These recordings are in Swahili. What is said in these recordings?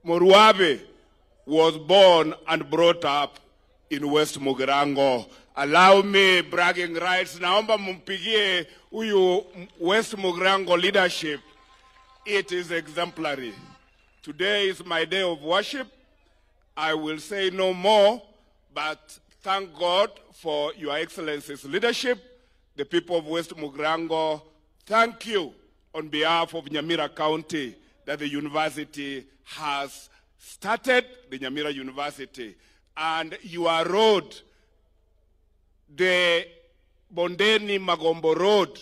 Murwabe was born and brought up in West Mugirango. Allow me bragging rights. Naomba mumpigie huyu West Mugirango leadership. It is exemplary. Today is my day of worship. I will say no more, but thank God for Your Excellency's leadership. The people of West Mugirango, thank you on behalf of Nyamira County that the university has started, the Nyamira University. And your road, the Bondeni Magombo Road,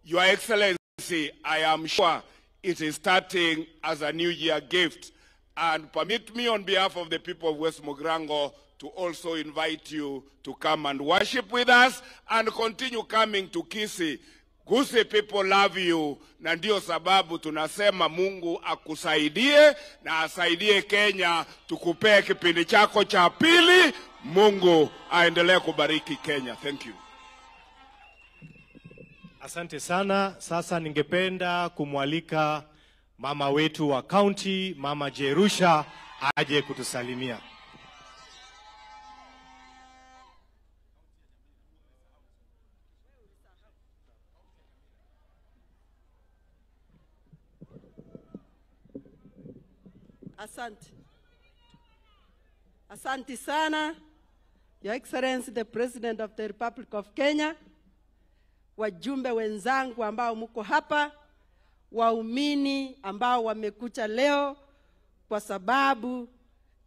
Your Excellency, I am sure it is starting as a New Year gift. And permit me on behalf of the people of West Mugirango to also invite you to come and worship with us and continue coming to Kisii. Gusii people love you, na ndio sababu tunasema Mungu akusaidie na asaidie Kenya, tukupee kipindi chako cha pili. Mungu aendelee kubariki Kenya. Thank you. Asante sana. Sasa ningependa kumwalika mama wetu wa county, Mama Jerusha, aje kutusalimia. Asante. Asante sana, Your Excellency the President of the Republic of Kenya, wajumbe wenzangu ambao mko hapa, waumini ambao wamekuja leo kwa sababu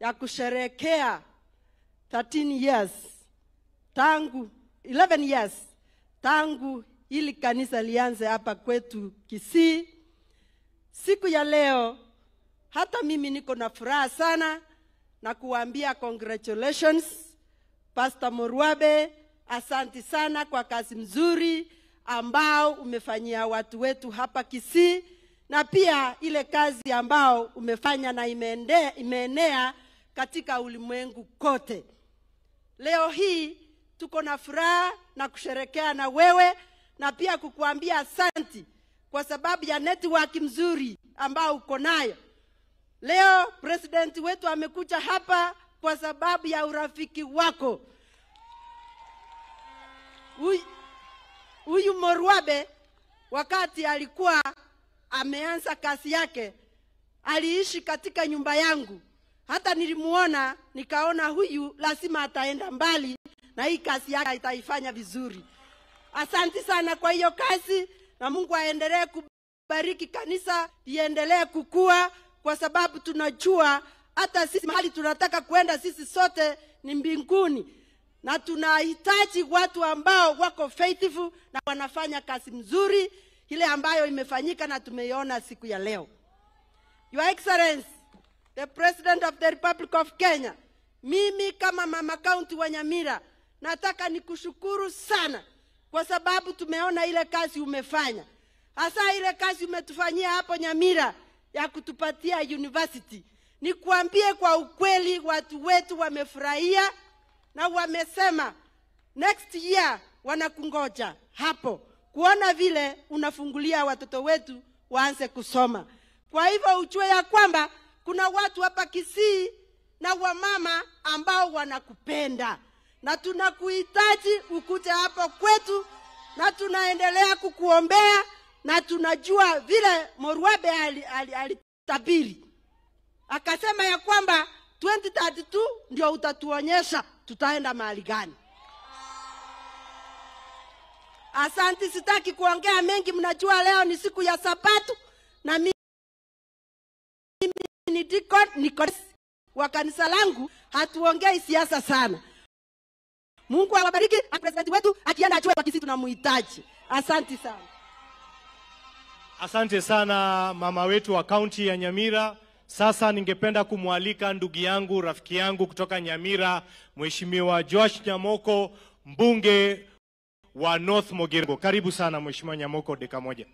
ya kusherehekea 13 years tangu 11 years tangu ili kanisa lianze hapa kwetu Kisii. Siku ya leo hata mimi niko na furaha sana na kuambia congratulations Pastor Murwabe, asanti sana kwa kazi mzuri ambao umefanyia watu wetu hapa Kisii, na pia ile kazi ambao umefanya na imeenea katika ulimwengu kote. Leo hii tuko na furaha na kusherekea na wewe na pia kukuambia asanti kwa sababu ya network mzuri ambao uko nayo. Leo president wetu amekuja hapa kwa sababu ya urafiki wako. Huyu Murwabe wakati alikuwa ameanza kazi yake aliishi katika nyumba yangu. Hata nilimuona nikaona huyu lazima ataenda mbali na hii kazi yake itaifanya vizuri. Asante sana kwa hiyo kazi, na Mungu aendelee kubariki kanisa, iendelee kukua, kwa sababu tunajua hata sisi mahali tunataka kwenda sisi sote ni mbinguni. Na tunahitaji watu ambao wako faithful na wanafanya kazi mzuri ile ambayo imefanyika na tumeiona siku ya leo. Your Excellency, the President of the Republic of Kenya, mimi kama mama county wa Nyamira nataka nikushukuru sana kwa sababu tumeona ile kazi umefanya. Hasa ile kazi umetufanyia hapo Nyamira ya kutupatia university. Nikuambie kwa ukweli, watu wetu wamefurahia na wamesema next year wanakungoja hapo kuona vile unafungulia watoto wetu waanze kusoma. Kwa hivyo ujue ya kwamba kuna watu hapa Kisii na wamama ambao wanakupenda na tunakuhitaji ukuje hapo kwetu, na tunaendelea kukuombea, na tunajua vile Murwabe alitabiri akasema ya kwamba 2032 ndio utatuonyesha tutaenda mahali gani. Asante, sitaki kuongea mengi. Mnajua leo ni siku ya Sabato na mimi ni deacon, niko wa kanisa langu, hatuongei siasa sana. Mungu awabariki president wetu, akienda ajue kwa Kisii tunamhitaji. Asante sana. Asante sana mama wetu wa kaunti ya Nyamira. Sasa ningependa kumwalika ndugu yangu, rafiki yangu kutoka Nyamira, Mheshimiwa Joash Nyamoko, mbunge wa North Mugirango. Karibu sana Mheshimiwa Nyamoko, dakika moja.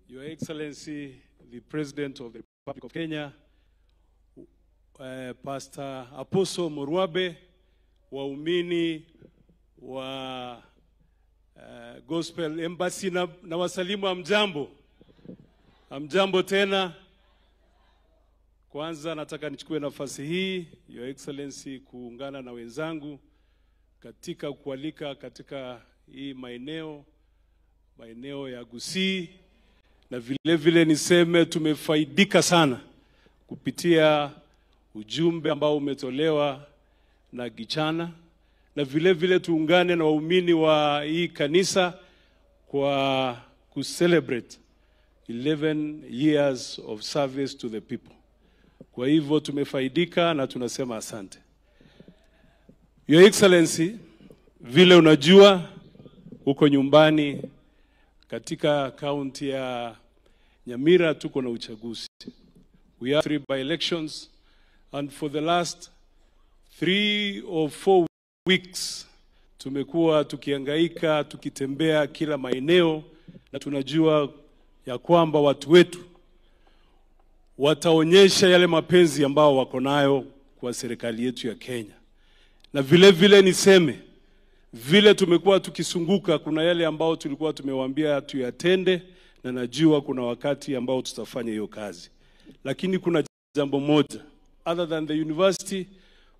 Your Excellency, the President of the Republic of Kenya, Pastor Apostle Murwabe, waumini wa Gospel Embassy na wasalimu hamjambo. Hamjambo tena. Kwanza nataka nichukue nafasi hii, Your Excellency, kuungana na wenzangu katika kualika katika hii maeneo ya Gusii, na vile vile niseme tumefaidika sana kupitia ujumbe ambao umetolewa na Gichana, na vile vile tuungane na waumini wa hii kanisa kwa kucelebrate 11 years of service to the people. Kwa hivyo tumefaidika na tunasema asante. Your Excellency, vile unajua huko nyumbani katika kaunti ya Nyamira tuko na uchaguzi. We have 3 by-elections, and for the last 3 or 4 weeks tumekuwa tukihangaika, tukitembea kila maeneo, na tunajua ya kwamba watu wetu wataonyesha yale mapenzi ambao wako nayo kwa serikali yetu ya Kenya. Na vile vile niseme, vile tumekuwa tukisunguka, kuna yale ambao tulikuwa tumewaambia tuyatende, na najua kuna wakati ambao tutafanya hiyo kazi. Lakini kuna jambo moja, other than the university,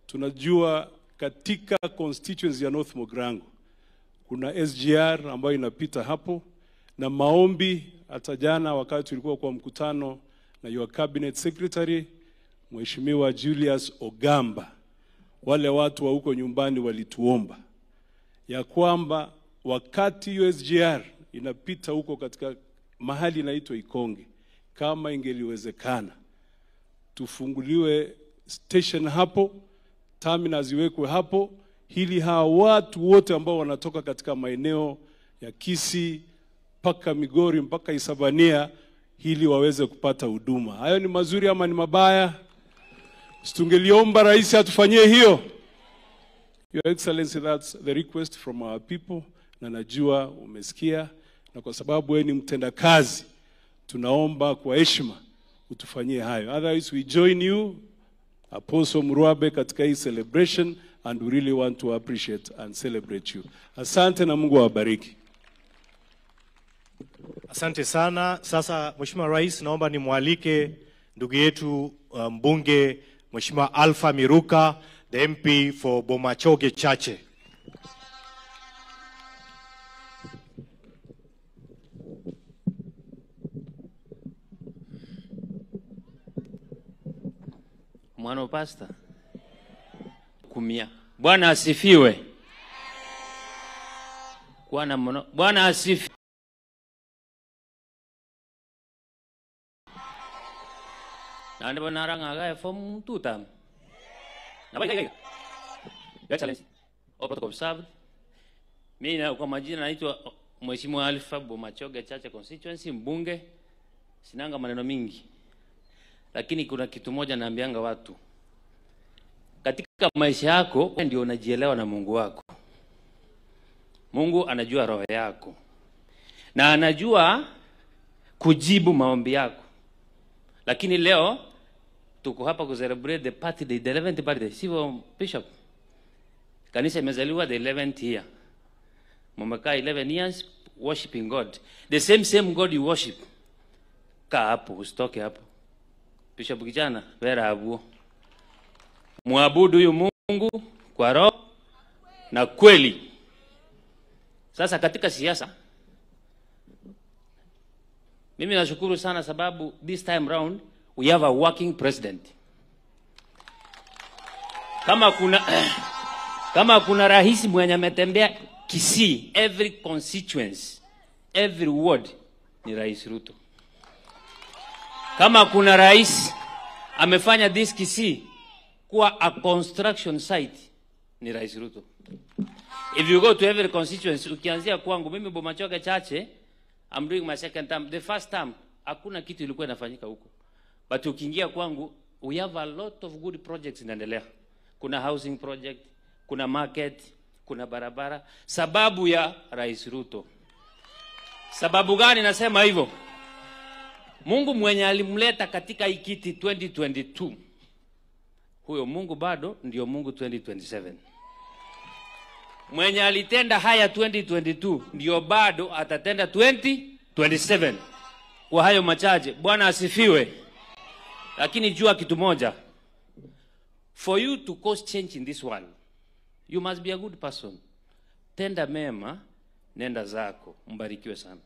tunajua katika constituency ya North Mugirango kuna SGR ambayo inapita hapo, na maombi hata jana wakati tulikuwa kwa mkutano na your cabinet secretary Mheshimiwa Julius Ogamba, wale watu wa huko nyumbani walituomba ya kwamba wakati SGR inapita huko katika mahali inaitwa Ikonge, kama ingeliwezekana tufunguliwe station hapo, terminals ziwekwe hapo, ili hawa watu wote ambao wanatoka katika maeneo ya Kisii mpaka Migori mpaka Isabania ili waweze kupata huduma. Hayo ni mazuri ama ni mabaya? Tungeliomba rais atufanyie hiyo. Your Excellency, that's the request from our people, na najua umesikia, na kwa sababu wewe ni mtendakazi, tunaomba kwa heshima utufanyie hayo. Otherwise we join you, Apostle Mruabe, katika hii celebration, and we really want to appreciate and celebrate you. Asante na Mungu awabariki. Asante sana. Sasa Mheshimiwa Rais, naomba nimwalike ndugu yetu mbunge Mheshimiwa Alpha Miruka, the MP for Bomachoge Chache. Mwana pastor kumia. Bwana asifiwe. Bwana asifiwe. Nande bonaranga ga form tuta. Your Excellency, all protocol observed. Mimi kwa majina naitwa Mheshimiwa Alpha Bomachoge Chache constituency, mbunge. Sinanga maneno mingi, lakini kuna kitu moja naambianga watu. Katika maisha yako ndio unajielewa na Mungu wako. Mungu anajua roho yako na anajua kujibu maombi yako. Lakini leo tuko hapa ku celebrate the birthday, the 11th birthday. Sivyo Bishop? Kanisa imezaliwa the 11th year. Mumekaa 11 years worshiping God. The same God you worship. Kaa hapo, usitoke hapo. Bishop kijana, vera abuo. Muabudu huyu Mungu kwa roho na kweli. Sasa katika siasa, mimi nashukuru sana sababu this time round we have a working president. Kama kuna rais mwenye ametembea Kisii, every constituency, every ward, ni Rais Ruto. Kama kuna rais amefanya this Kisii kuwa a construction site, ni Rais Ruto. If you go to every constituency, ukianzia kwangu mimi Bomachoge Chache, I'm doing my second term. The first term hakuna kitu ilikuwa inafanyika huko. But ukiingia kwangu, we have a lot of good projects inaendelea. Kuna housing project, kuna market, kuna barabara, sababu ya Rais Ruto. Sababu gani nasema hivyo? Mungu mwenye alimleta katika hii kiti 2022, huyo Mungu bado ndio Mungu 2027. Mwenye alitenda haya 2022 ndio bado atatenda 2027. Kwa hayo machache, Bwana asifiwe. Lakini jua kitu moja. For you to cause change in this world, you must be a good person. Tenda mema, nenda zako. Mbarikiwe sana.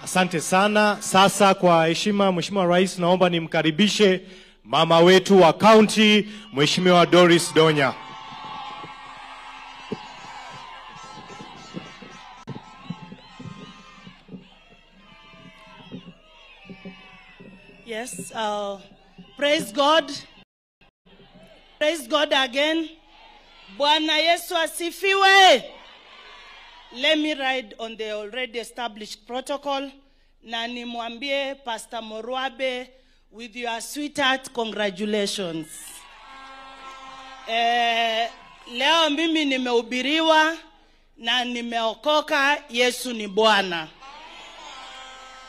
Asante sana. Sasa kwa heshima, Mheshimiwa Rais, naomba nimkaribishe mama wetu wa county, Mheshimiwa Doris Donya. Yes, praise God. Praise God again. Bwana Yesu asifiwe. Let me ride on the already established protocol. Na nimwambie Pastor Morwabe, with your sweetheart, congratulations. Leo mimi nimehubiriwa na nimeokoka. Yesu ni Bwana.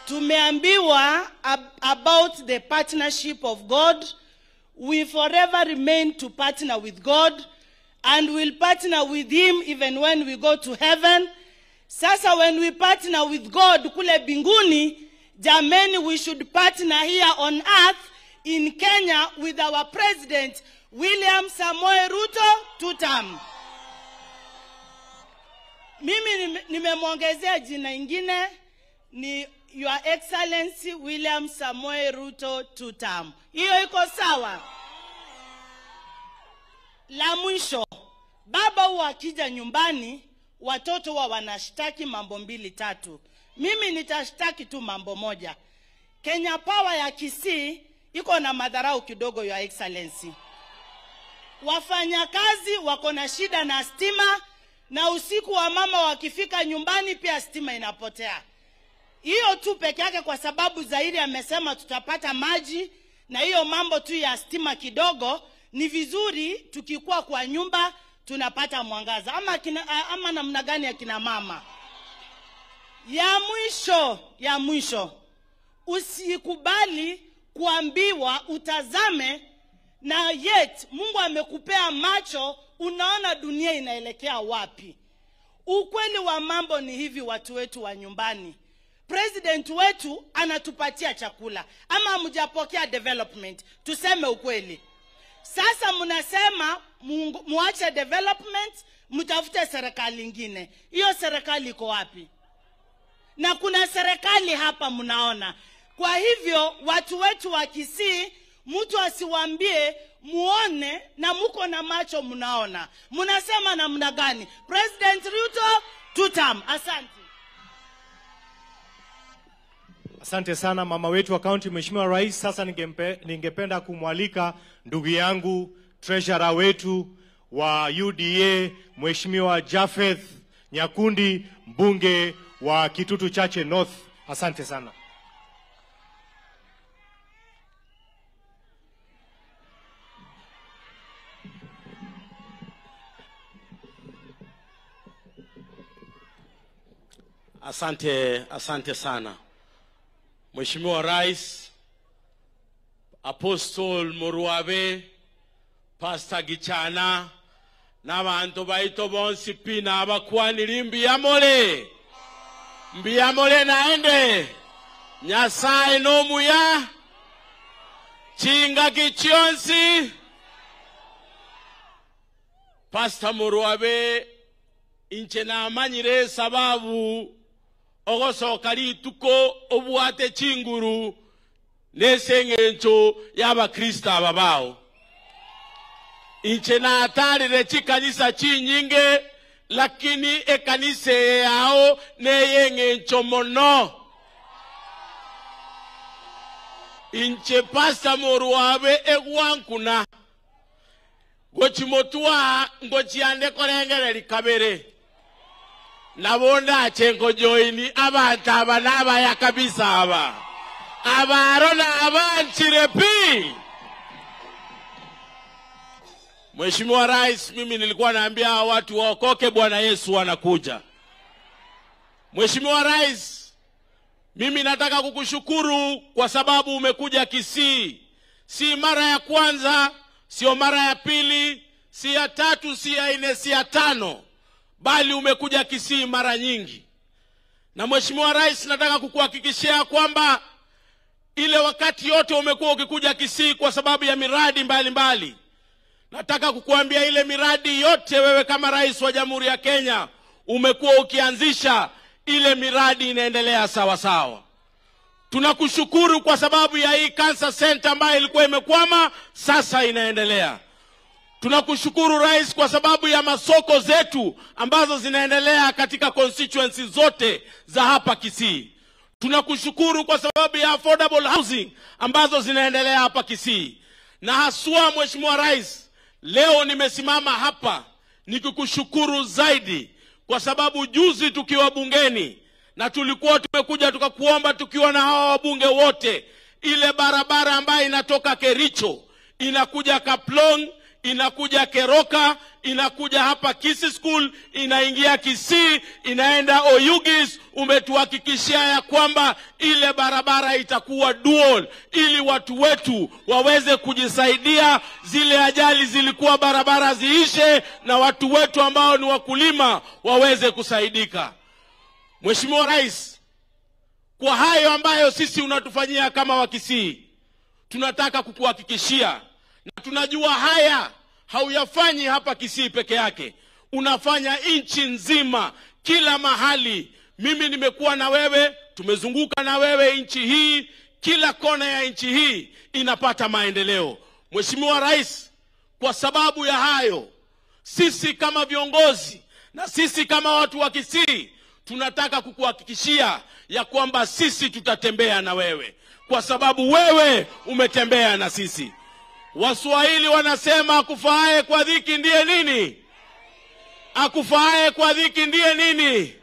Tumeambiwa about the partnership of God. We forever remain to partner with God and will partner with him even when we go to heaven. Sasa when we partner with God kule binguni, jameni, we should partner here on earth in Kenya with our president, William Samoei Ruto, two-term. Mimi nimemwongezea jina ingine ni Your Excellency William Samoei Ruto two-term. Hiyo iko sawa? La mwisho, baba huwa akija nyumbani, watoto huwa wanashtaki mambo mbili tatu. Mimi nitashtaki tu mambo moja. Kenya Power ya Kisii iko na madharau kidogo, Your Excellency. Wafanyakazi wako na shida na stima, na usiku wa mama wakifika nyumbani pia stima inapotea. Hiyo tu peke yake, kwa sababu Zairi amesema tutapata maji, na hiyo mambo tu ya stima kidogo, ni vizuri tukikuwa kwa nyumba tunapata mwangaza. Ama namna gani ya kina mama? Ya mwisho, usikubali kuambiwa utazame, na yet Mungu amekupea macho, unaona dunia inaelekea wapi. Ukweli wa mambo ni hivi, watu wetu wa nyumbani. President wetu anatupatia chakula, ama hamjapokea development? Tuseme ukweli. Sasa mnasema muache development, mtafute serikali nyingine. Hiyo serikali iko wapi? Na kuna serikali hapa mnaona. Kwa hivyo watu wetu wa Kisii, mtu asiwaambie muone, na muko na macho mnaona. Mnasema namna gani? President Ruto two term. Asante. Asante sana mama wetu wa county, Mheshimiwa Rais. Sasa ningependa kumwalika ndugu yangu treasurer wetu wa UDA, Mheshimiwa Japheth Nyakundi, mbunge wa Kitutu Chache North. Asante sana. Asante, asante sana. Mheshimiwa Rais, Apostle Morwabe, Pastor Gichana, na bantu baito bonsi pina abakwaniri mbiyamole. Mbiyamole naende. Nyasaye no muya. Chinga kichionsi. Pastor Morwabe, inche namanyire sababu ogosoka rituko obwate chinguru neseng'encho y'abakristo ababao. Inche natarire chikanisa chinyinge, lakini ekanisa yao neyeng'encho mono. Inche Pastor Morwabe egwankuna gochimotua ngochiande korengereri kabere. Nabonda chenko joini abantu aba n'abaya kabisa aba. Abaro na abanchire pi. Mheshimiwa Rais, mimi nilikuwa naambia watu waokoke, Bwana Yesu anakuja. Mheshimiwa Rais, mimi nataka kukushukuru kwa sababu umekuja Kisii. Si mara ya kwanza, sio mara ya pili, si ya tatu, si ya nne, si ya tano, bali umekuja Kisii mara nyingi. Na Mheshimiwa Rais, nataka kukuhakikishia kwamba ile wakati yote umekuwa ukikuja Kisii kwa sababu ya miradi mbalimbali mbali. Nataka kukuambia ile miradi yote wewe kama Rais wa Jamhuri ya Kenya umekuwa ukianzisha, ile miradi inaendelea sawa sawa. Tunakushukuru kwa sababu ya hii cancer center ambayo ilikuwa imekwama, sasa inaendelea. Tunakushukuru Rais kwa sababu ya masoko zetu ambazo zinaendelea katika constituency zote za hapa Kisii. Tunakushukuru kwa sababu ya affordable housing ambazo zinaendelea hapa Kisii. Na haswa Mheshimiwa Rais, leo nimesimama hapa nikikushukuru zaidi kwa sababu juzi tukiwa bungeni na tulikuwa tumekuja tukakuomba tukiwa na hawa wabunge wote, ile barabara ambayo inatoka Kericho inakuja Kaplong, inakuja Keroka, inakuja hapa Kisii School, inaingia Kisii, inaenda Oyugis, umetuhakikishia ya kwamba ile barabara itakuwa dual ili watu wetu waweze kujisaidia, zile ajali zilikuwa barabara ziishe na watu wetu ambao ni wakulima waweze kusaidika. Mheshimiwa Rais, kwa hayo ambayo sisi unatufanyia kama Wakisii, tunataka kukuhakikishia na tunajua haya hauyafanyi hapa Kisii peke yake, unafanya nchi nzima, kila mahali. Mimi nimekuwa na wewe, tumezunguka na wewe nchi hii, kila kona ya nchi hii inapata maendeleo. Mheshimiwa Rais, kwa sababu ya hayo, sisi kama viongozi na sisi kama watu wa Kisii tunataka kukuhakikishia ya kwamba sisi tutatembea na wewe, kwa sababu wewe umetembea na sisi. Waswahili wanasema akufaaye kwa dhiki ndiye nini? Akufaaye kwa dhiki ndiye nini?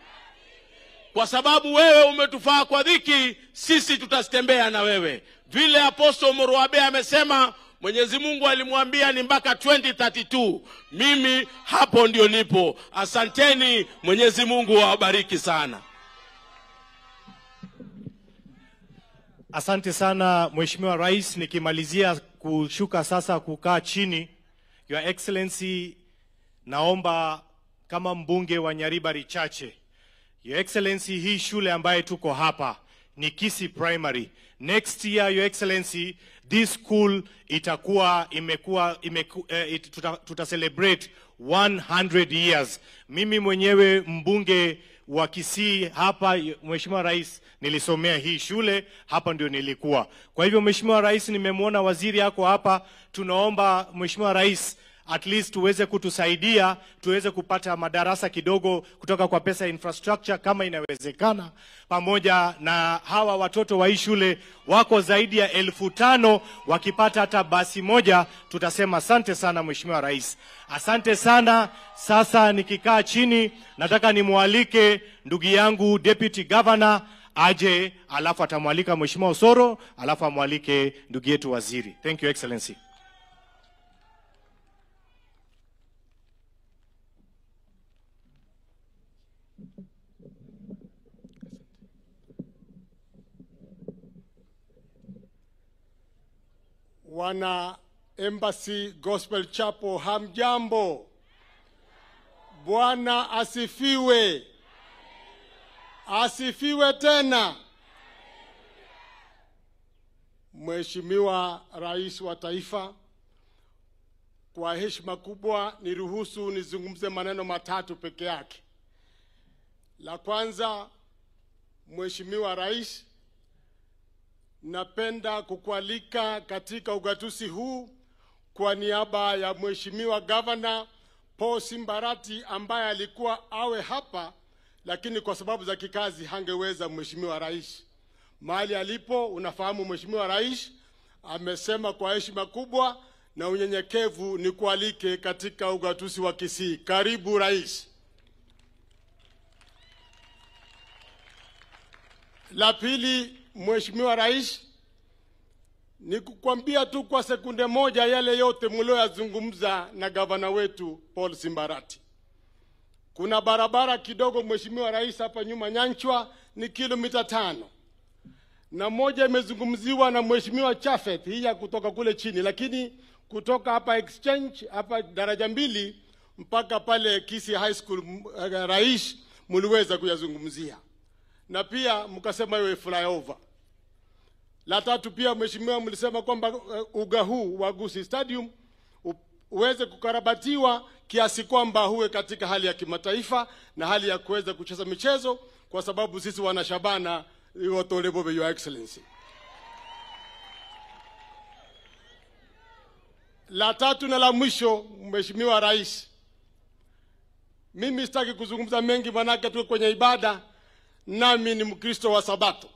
Kwa sababu wewe umetufaa kwa dhiki, sisi tutatembea na wewe. Vile Apostle Moruabe amesema, Mwenyezi Mungu alimwambia ni mpaka 2032. Mimi hapo ndio nipo. Asanteni, Mwenyezi Mungu awabariki sana. Asante sana Mheshimiwa Rais. Nikimalizia kushuka sasa kukaa chini, Your Excellency, naomba kama mbunge wa Nyaribari Chache, Your Excellency, hii shule ambaye tuko hapa ni Kisii Primary. Next year, Your Excellency, this school itakuwa imekuwa tuta celebrate 100 years. Mimi mwenyewe mbunge wa Kisii hapa, Mheshimiwa Rais, nilisomea hii shule, hapa ndio nilikuwa. Kwa hivyo Mheshimiwa Rais, nimemwona waziri yako hapa, tunaomba Mheshimiwa Rais at least tuweze kutusaidia, tuweze kupata madarasa kidogo kutoka kwa pesa infrastructure kama inawezekana, pamoja na hawa watoto wa hii shule wako zaidi ya 5,000, wakipata hata basi moja tutasema asante sana Mheshimiwa Rais. Asante sana. Sasa nikikaa chini nataka nimualike ndugu yangu Deputy Governor aje, alafu atamwalika Mheshimiwa Osoro, alafu amwalike ndugu yetu waziri. Thank you, Excellency. Wana Embassy Gospel Chapel, hamjambo? Bwana asifiwe. Asifiwe tena. Mheshimiwa Rais wa Taifa, kwa heshima kubwa niruhusu nizungumze maneno matatu peke yake. La kwanza, Mheshimiwa Rais, napenda kukualika katika ugatuzi huu kwa niaba ya Mheshimiwa Governor Paul Simbarati ambaye alikuwa awe hapa lakini kwa sababu za kikazi hangeweza. Mheshimiwa Rais, mahali alipo unafahamu Mheshimiwa Rais amesema kwa heshima kubwa na unyenyekevu nikualike katika ugatuzi wa Kisii. Karibu Rais. La pili, Mheshimiwa Rais, nikukwambia tu kwa sekunde moja yale yote mlioyazungumza na gavana wetu Paul Simbarati. Kuna barabara kidogo Mheshimiwa Rais hapa nyuma Nyanchwa ni kilomita 5. Na moja imezungumziwa na Mheshimiwa Chafet, hii ya kutoka kule chini, lakini kutoka hapa Exchange hapa daraja 2 mpaka pale Kisii High School, Rais, mliweza kuyazungumzia. Na pia mkasema iwe flyover. La tatu pia mheshimiwa, mlisema kwamba uga huu wa Gusii Stadium uweze kukarabatiwa kiasi kwamba huwe katika hali ya kimataifa na hali ya kuweza kucheza michezo, kwa sababu sisi wanashabana iwatolebobe, Your Excellency. La tatu na la mwisho, Mheshimiwa Rais, mimi sitaki kuzungumza mengi manake tuko kwenye ibada, nami ni Mkristo wa Sabato.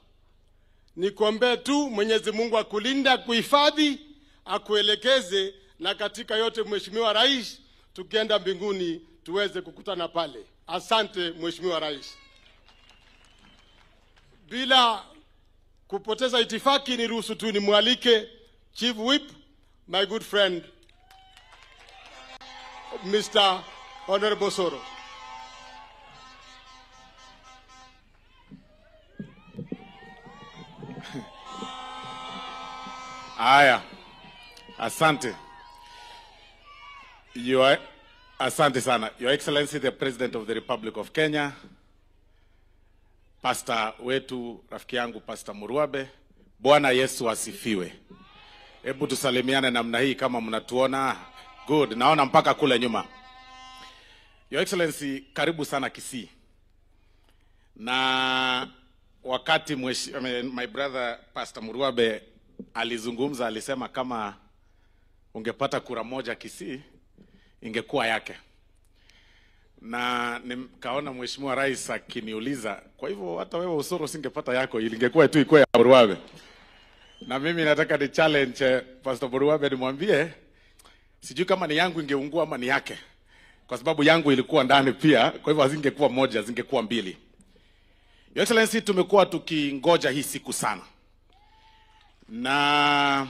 Nikuombee tu Mwenyezi Mungu akulinda, akuhifadhi, akuelekeze, na katika yote Mheshimiwa Rais, tukienda mbinguni tuweze kukutana pale. Asante Mheshimiwa Rais. Bila kupoteza itifaki, niruhusu tu nimwalike Chief Whip, my good friend, Mr. Honorable Osoro. Aya, asante. Asante sana. Your Excellency, the President of the Republic of Kenya, Pastor wetu, rafiki yangu Pastor Muruabe, Bwana Yesu asifiwe. Hebu tusalimiane namna hii kama mnatuona. Good, naona mpaka kule nyuma. Your Excellency, karibu sana Kisii. Na wakati my brother Pastor Muruabe alizungumza, alisema kama ungepata kura moja Kisii ingekuwa yake. Na nikaona Mheshimiwa Rais akiniuliza, kwa hivyo hata wewe Osoro usingepata yako, ingekuwa tu ikuwe ya Muruabe. Na mimi nataka ni challenge Pastor Muruabe, nimwambie sijui kama ni yangu ingeungua ama ni yake, kwa sababu yangu ilikuwa ndani pia, kwa hivyo hazingekuwa moja, zingekuwa mbili. Your Excellency, tumekuwa tukingoja hii siku sana. Na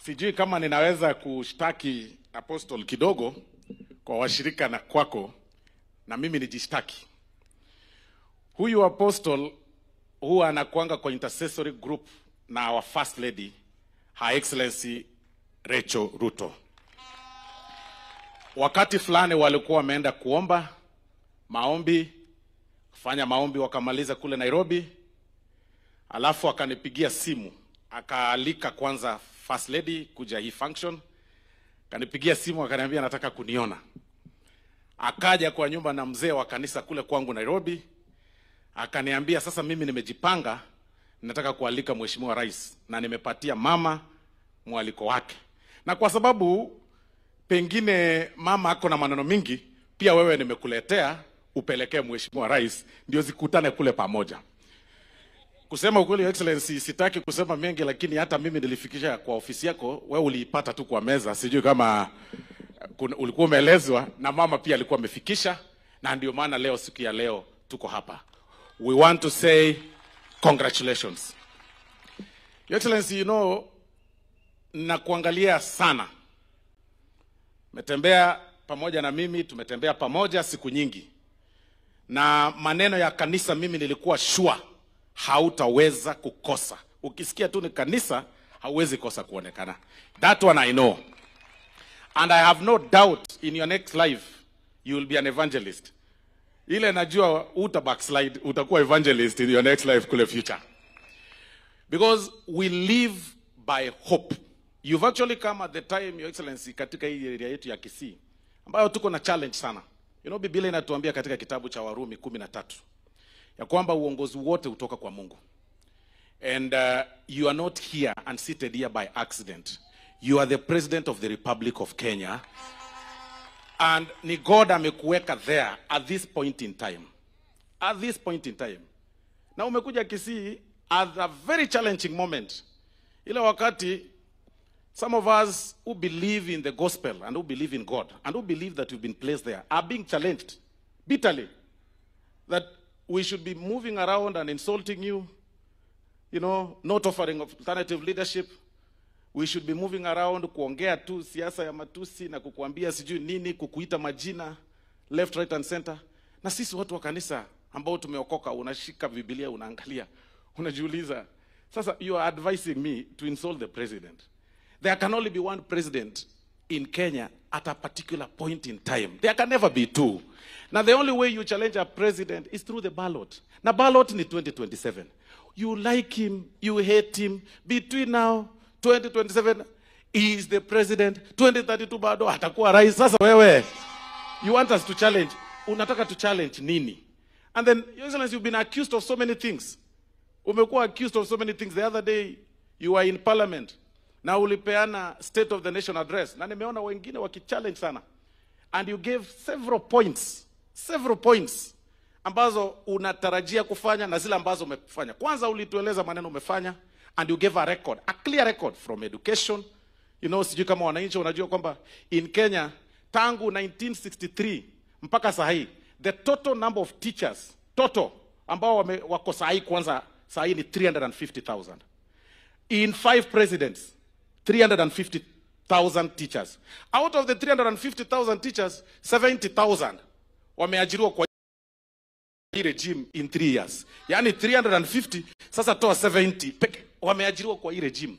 sijui kama ninaweza kushtaki Apostle kidogo kwa washirika na kwako, na mimi nijishtaki. Huyu Apostle huwa anakuanga kwa intercessory group na our First Lady, Her Excellency Rachel Ruto. Wakati fulani walikuwa wameenda kuomba maombi, kufanya maombi wakamaliza kule Nairobi. Alafu akanipigia simu, akaalika kwanza First Lady kuja hii function. Akanipigia simu akaniambia anataka kuniona. Akaja kwa nyumba na mzee wa kanisa kule kwangu Nairobi. Akaniambia sasa mimi nimejipanga, nataka kualika Mheshimiwa Rais na nimepatia mama mwaliko wake. Na kwa sababu pengine mama ako na maneno mingi, pia wewe nimekuletea upelekee Mheshimiwa Rais ndio zikutane kule pamoja. Kusema ukweli, Excellency, sitaki kusema mengi, lakini hata mimi nilifikisha kwa ofisi yako, wewe uliipata tu kwa meza, sijui kama ulikuwa umeelezwa, na mama pia alikuwa amefikisha, na ndio maana leo siku ya leo tuko hapa. We want to say congratulations. Your Excellency, you know, na kuangalia sana. Umetembea pamoja na mimi, tumetembea pamoja siku nyingi. Na maneno ya kanisa mimi nilikuwa sure hautaweza kukosa. Ukisikia tu ni kanisa, hauwezi kosa kuonekana. That one I know. And I have no doubt in your next life you will be an evangelist. Ile najua uta backslide, utakuwa evangelist in your next life kule future. Because we live by hope. You've actually come at the time, Your Excellency, katika hii area yetu ya Kisii, ambayo tuko na challenge sana. You know, Biblia inatuambia katika kitabu cha Warumi 13 ya kwamba uongozi wote hutoka kwa Mungu. And you are not here and seated here by accident. You are the President of the Republic of Kenya. And ni God amekuweka there at this point in time. At this point in time. Na umekuja Kisii at a very challenging moment. Ile wakati some of us who believe in the gospel and who believe in God and who believe that you've been placed there are being challenged bitterly that we should be moving around and insulting you, you know, not offering alternative leadership. We should be moving around kuongea tu siasa ya matusi na kukuambia sijui nini, kukuita majina left, right and center. Na sisi watu wa kanisa ambao tumeokoka, unashika Biblia, unaangalia, unajiuliza, sasa you are advising me to insult the president. There can only be one president in Kenya at a particular point in time. There can never be two. Now, the only way you challenge a president is through the ballot. Now, ballot ni 2027. You like him, you hate him. Between now, 2027, he is the president. 2032 bado atakuwa rais. Sasa wewe, you want us to challenge. Unataka to challenge nini? And then, Your Excellency, you've been accused of so many things. Umekuwa accused of so many things. The other day, you were in parliament. Na ulipeana State of the Nation address. Na nimeona wengine wakichallenge sana. And you gave several points ambazo unatarajia kufanya na zile ambazo umefanya. Kwanza ulitueleza maneno umefanya, and you gave a record, a clear record from education. You know, sijui kama wananchi unajua kwamba in Kenya tangu 1963 mpaka saa hii, the total number of teachers total ambao wako saa hii, kwanza saa hii ni 350,000. In 5 presidents, 350,000 teachers. Out of the 350,000 teachers, 70,000 wameajiriwa kwa hii regime in 3 years. Yani 350, sasa toa 70 peke wameajiriwa kwa hii regime.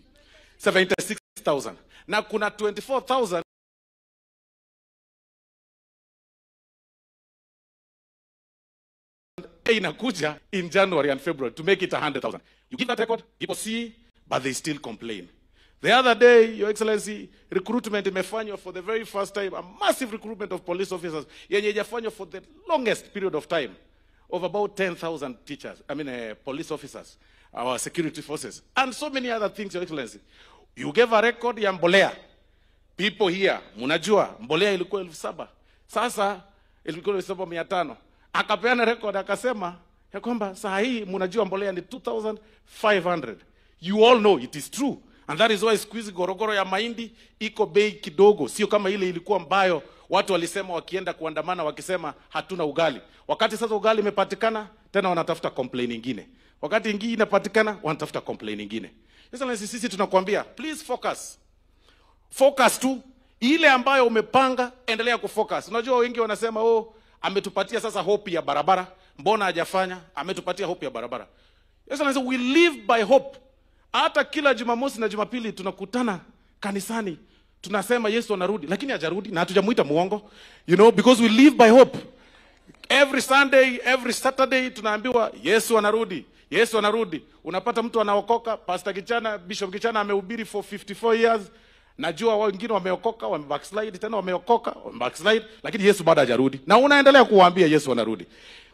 76,000. Na kuna 24,000 inakuja in January and February to make it 100,000. You give that record, people see, but they still complain. The other day, Your Excellency, recruitment imefanywa for the very first time, a massive recruitment of police officers, yenye haijafanywa for the longest period of time, of about 10,000 teachers, I mean police officers, our security forces, and so many other things, Your Excellency. You gave a record ya mbolea. People here, mnajua, mbolea ilikuwa 7,000. Sasa, ilikuwa 7,500. Akapeana record, akasema, ya kwamba saa hii mnajua mbolea ni 2,500. You all know it is true. And that is why siku hizi gorogoro ya mahindi iko bei kidogo. Sio kama ile ilikuwa mbayo watu walisema wakienda kuandamana wakisema hatuna ugali. Wakati sasa ugali imepatikana, tena wanatafuta complaint nyingine. Wakati ingine inapatikana, wanatafuta complaint nyingine. Sasa sisi tunakuambia, please focus. Focus tu ile ambayo umepanga, endelea kufocus. Unajua wengi wanasema, oh, ametupatia sasa hope ya barabara, mbona hajafanya? Ametupatia hope ya barabara. Sasa we live by hope. Hata kila Jumamosi na Jumapili tunakutana kanisani, tunasema Yesu anarudi, lakini hajarudi na hatujamuita muongo. You know, because we live by hope. Every Sunday, every Saturday tunaambiwa Yesu anarudi, Yesu anarudi. Unapata mtu anaokoka, Pastor Kichana, Bishop Kichana amehubiri for 54 years. Najua wengine wameokoka, wame backslide, tena wameokoka, wame backslide, lakini Yesu bado hajarudi. Na unaendelea kuwaambia Yesu anarudi.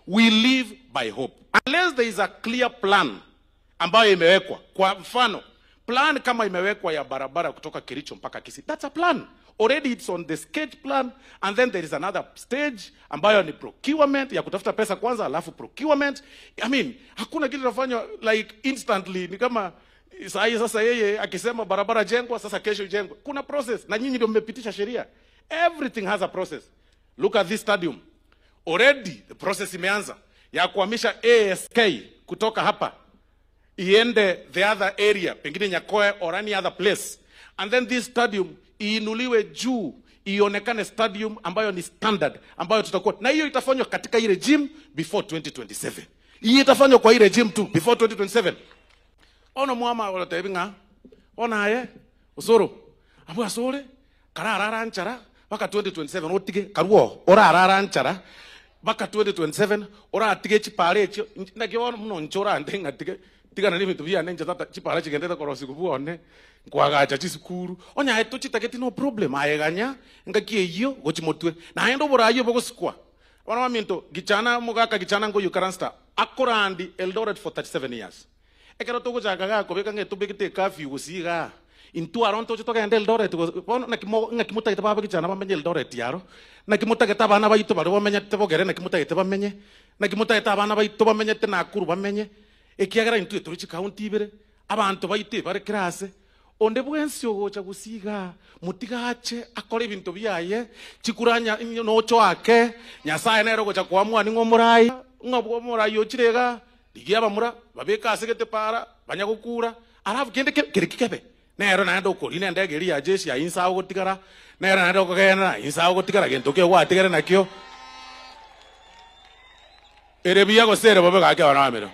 We live by hope. Unless there is a clear plan ambayo imewekwa. Kwa mfano, plan kama imewekwa ya barabara kutoka Kericho mpaka Kisii, that's a plan. Already it's on the sketch plan, and then there is another stage ambayo ni procurement, ya kutafuta pesa kwanza alafu procurement. I mean, hakuna kitu kinafanywa like instantly. Ni kama sasa yeye akisema barabara jengwa, sasa kesho ijengwe. Kuna process, na nyinyi ndio mmepitisha sheria. Everything has a process. Look at this stadium. Already the process imeanza ya kuhamisha ASK kutoka hapa iende the other area, pengine Nyakoe or any other place. And then this stadium iinuliwe juu, ionekane stadium ambayo ni standard, ambayo tutakuwa na hiyo. Itafanywa katika hii regime before 2027. Hii itafanywa kwa hii regime tu before 2027. Ono mwama wala tebinga, ona aye usuru abu asure kararara nchara baka 2027 otige karuo orarara nchara baka 2027 ora atige chipare echo ndakio muno nchora ndenga tige tigana ni vitu bia nenja tata chipara chigendeta korosi kubuone kwagacha chisukuru onya eto chitageti no problem ayeganya ngakie iyo gochimotwe na endo borayo bogosikwa wana waminto Gichana mugaka Gichana ngo yukaransta akorandi Eldoret for 37 years ekero togochaka gakobeka ngetubekete curfew gusiga intu aronto chitogenda Eldoret bono nakimutagete baba Gichana bamenye Eldoret yaro nakimutagete abana baito bari bamenyete bogere nakimutagete bamenye nakimutagete abana baito bamenyete Nakuru bamenye ekiagera intu turi county ibere abantu baite bare class onde bwensi ogocha gusiga mutigache akore ebinto byaye chikuranya nocho ake Nyasaye nero gocha kuamua ningo murai ng'obwo murai ochirega ligia bamura babeka asegete para banyagukura alafu kende kere kikebe nero naenda okori nende egeri ya jeshi ya insa ogotigara nero naenda okogenda insa ogotigara gento kio gwatigere nakio ere biya gosere babe gake bana bamero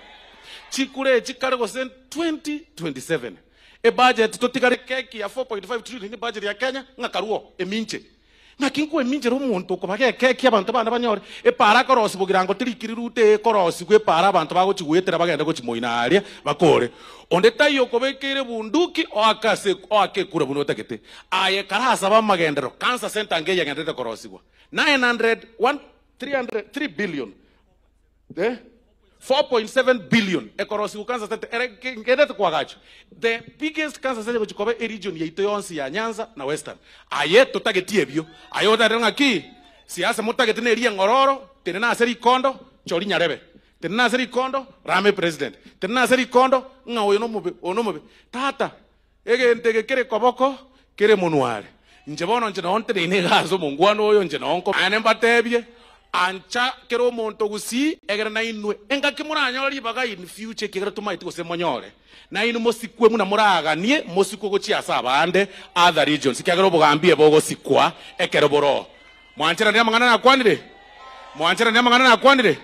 chikure chikare gose 2027 E budget totigare keki ya 4.5 trillion ni budget ya Kenya ng'akaruo eminche. Nakingu eminche rumuntu ko keki abantu bana banyore e para korosi bugirango tirikiri korosi kwe para abantu bagochigwetera bagenda gochimoina aria bakore onde tayo kobekere bunduki oakase oake kura buno takete aye karasa ba magendero cancer center nge yagendete korosigwa 900 1 300 3 billion eh 4.7 billion ekorosi cancer center ngedete kwagacho the biggest cancer center gochikobe e region yaito yonsi ya Nyanza na Western aye totagetie ebio aye otare ngaki siasa motagete ne ria ngororo tene na seri kondo chori nyarebe tene na seri kondo rame president tene na seri kondo nga oyo no mobe ono mobe tata ege ntege kere koboko kere monware nje bono nje no ntere ne gazo mongwano oyo nje nonko ane mbatebye ancha kero monto gusi egera na inwe enga kimuranyori baga in future kigera tumaiti gose monyore na inu mosikwe muna muraganie mosikwe gochi asa abande other regions kigera obugambie bogosikwa ekero boro mwanchera ndi amangana nakwanire mwanchera ndi amangana nakwanire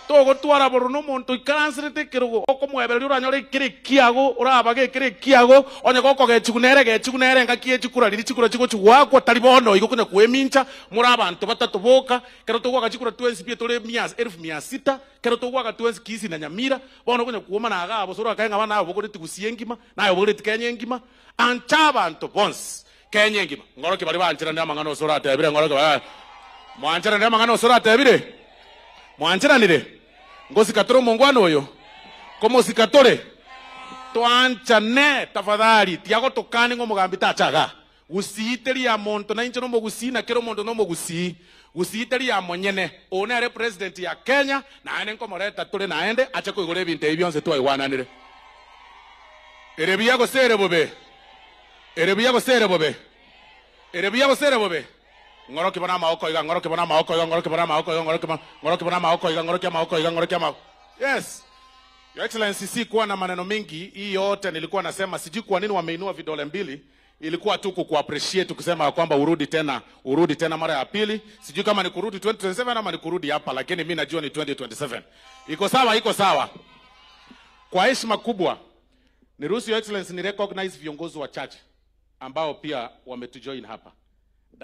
togotwara boro no monto ikaranserete kerogo okomwebereria oranyore kere kiago orabage kere kiago onye gokogechigunere gechigunere ngaki echikura riri chikura chigochigwakwa tari bono igo konya kwemincha muri abantu batatu boka kero togwaka chikura 20 tore 1600 kero togwaka 20 Kisii na Nyamira bono konya kuoma na agabo soro akaenga bana abo bokoreti gusie ngima nayo bokoreti Kenya ngima ancha abantu bonse Kenya ngima ngoroki bari banchira ndi amangano soro atebire ngoroki bari mwanchira ndi amangano soro atebire mwanchiranire ngosikatore mongwano oyo komosikatore twanchane tafadhali tiago tokane ngomugambi tachaga gusiiteria monto na inche nomogusi na kero monto nomogusi gusiiteria monyene one are president ya Kenya naende nkomoreta tore naende ache koigora ebinto ebi bionse twaigwananire ere buya gose ere bobe ere buya gose ere bobe ere buya gose ere bobe ngoroki bona maoko iga ngoroki bona maoko iga ngoroki bona maoko iga ngoroki bona ngoroki bona maoko iga ngoroki maoko iga ngoroki maoko. Yes. Your Excellency, si kuwa na maneno mengi. Hii yote nilikuwa nasema sijui kwa nini wameinua vidole mbili. Ilikuwa tu ku appreciate kusema kwamba urudi tena mara ya pili. Sijui kama ni kurudi 2027 ama ni kurudi hapa, lakini mimi najua ni 2027. Iko sawa, iko sawa. Kwa heshima kubwa, niruhusu Your Excellency ni recognize viongozi wachache ambao pia wametujoin hapa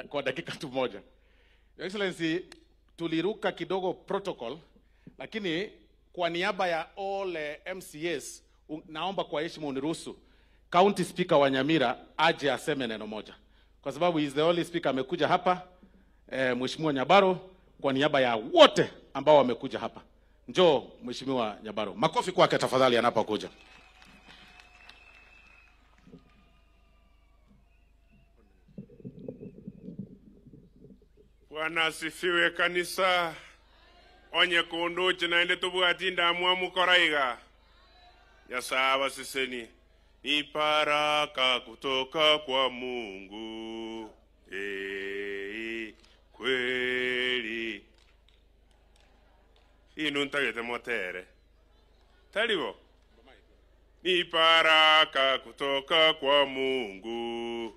kwa dakika tu moja. Your Excellency, tuliruka kidogo protocol, lakini kwa niaba ya all MCAs naomba kwa heshima uniruhusu County Speaker wa Nyamira aje aseme neno moja, kwa sababu he is the only speaker amekuja hapa. Mheshimiwa Nyabaro, kwa niaba ya wote ambao wamekuja hapa, njoo Mheshimiwa Nyabaro. Makofi kwake tafadhali anapokuja. Bwana asifiwe kanisa. Onye kunduche naende tubwati ndamwamu koraiga. Nyasaye siseni ni baraka kutoka kwa Mungu. Kweli. Inu ntagete motere. Talibo. Ni baraka kutoka kwa Mungu.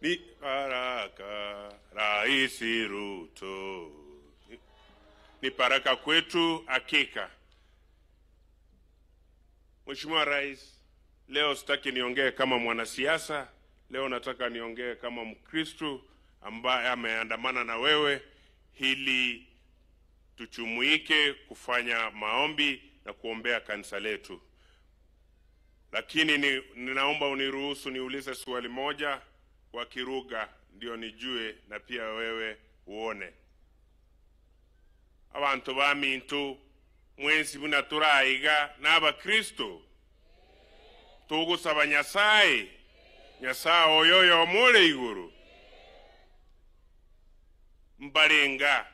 Ni baraka Rais Ruto. Ni baraka kwetu hakika. Mheshimiwa Rais, leo sitaki niongee kama mwanasiasa, leo nataka niongee kama Mkristo ambaye ameandamana na wewe ili tuchumuike kufanya maombi na kuombea kanisa letu. Lakini ninaomba uniruhusu niulize swali moja kwa Kiruga ndio nijue na pia wewe uone. Abantu bamintu mwensi buna turaiga n'abakristo tugusaba Nyasaye Nyasaye oyoyo omore iguru mbarenga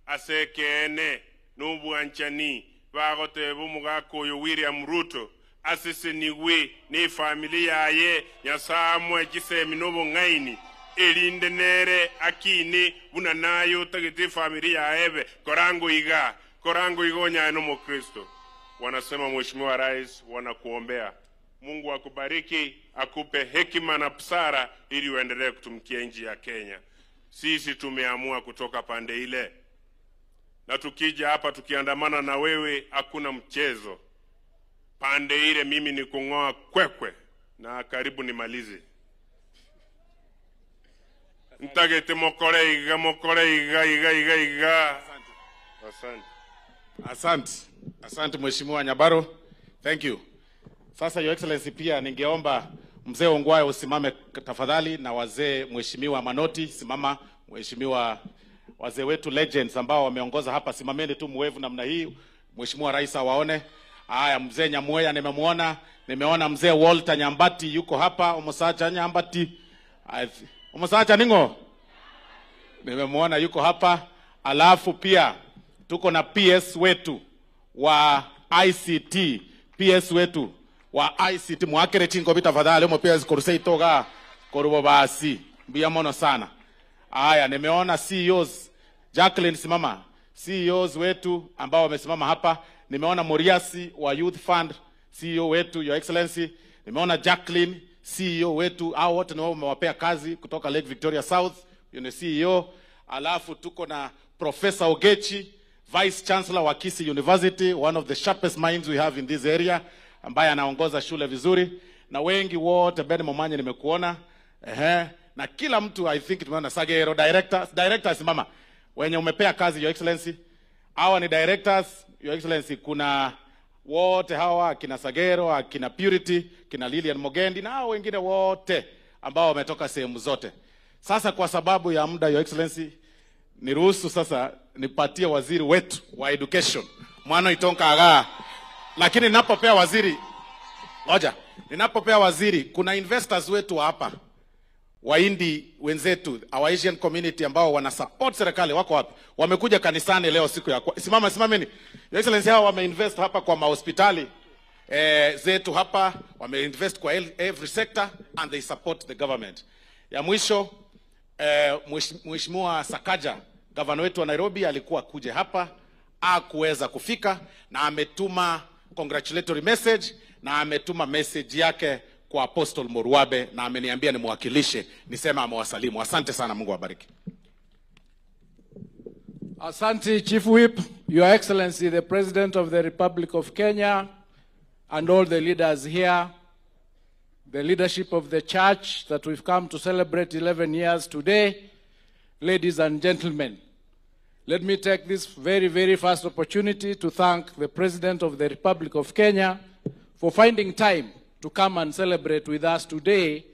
asekene n'ubwanchani bagoteba omogaka oyo William Ruto asesenigwe ne familia yaye Nyasaye amwe chisemi n'obong'aini erinde nere akini buna nayo tagete familia yaebe korango iga korango igonya no Mkristo. Wanasema Mheshimiwa Rais, wanakuombea Mungu akubariki, akupe hekima na busara ili uendelee kutumikia nchi ya Kenya. Sisi tumeamua kutoka pande ile, na tukija hapa tukiandamana na wewe hakuna mchezo. Pande ile mimi ni kung'oa kwekwe na karibu nimalize. Ntagete mokore iga mokore iga iga iga iga. Asante. Asante. Asante Mheshimiwa Nyabaro. Thank you. Sasa Your Excellency, pia ningeomba Mzee Ongwae usimame tafadhali, na wazee Mheshimiwa Manoti simama, Mheshimiwa wazee wetu legends ambao wameongoza hapa, simameni tu mwevu namna hii, Mheshimiwa Rais awaone. Haya, Mzee Nyamweya nimemuona, nimeona Mzee Walter Nyambati yuko hapa, Omosacha Nyambati. Omosacha ningo? Nimemuona yuko hapa. Alafu pia tuko na PS wetu wa ICT, PS wetu wa ICT mwakere chingo tafadhali umo PS korusei toga korubo basi mbia mono sana. Haya, nimeona CEOs Jacqueline simama, CEOs wetu ambao wamesimama hapa. Nimeona Moriasi wa Youth Fund CEO wetu Your Excellency, nimeona Jacqueline CEO wetu, hao wote ni wao umewapea kazi kutoka Lake Victoria South, yule CEO. Alafu tuko na Professor Ogechi, Vice Chancellor wa Kisii University, one of the sharpest minds we have in this area, ambaye anaongoza shule vizuri, na wengi wote. Ben Momanye nimekuona, ehe, na kila mtu I think tumeona Sagero director simama, wenye umepea kazi Your Excellency. Hawa ni directors Your Excellency, kuna wote hawa akina Sagero, akina Purity, kina Lilian Mogendi na hao wengine wote ambao wametoka sehemu zote. Sasa kwa sababu ya muda Your Excellency, niruhusu sasa nipatie waziri wetu wa education mwana itonka aga. Lakini ninapopea waziri, ngoja, ninapopea waziri, kuna investors wetu hapa, Wahindi wenzetu, our Asian community ambao wana support serikali, wako wapi? Wamekuja kanisani leo siku ya simama, simameni. Your Excellency, hao wameinvest hapa kwa mahospitali zetu hapa, wameinvest kwa every sector and they support the government. Ya mwisho, Mheshimiwa Sakaja, gavana wetu wa Nairobi, alikuwa kuje hapa, hakuweza kufika, na ametuma congratulatory message, na ametuma message yake kwa Apostle Moruabe, na ameniambia nimwakilishe, nisema amewasalimu. Asante sana, Mungu awabariki. Asante Chief Whip, Your Excellency the President of the Republic of Kenya and all the leaders here, the leadership of the church that we've come to celebrate 11 years today, ladies and gentlemen. Let me take this very, very first opportunity to thank the President of the Republic of Kenya for finding time to come and celebrate with us today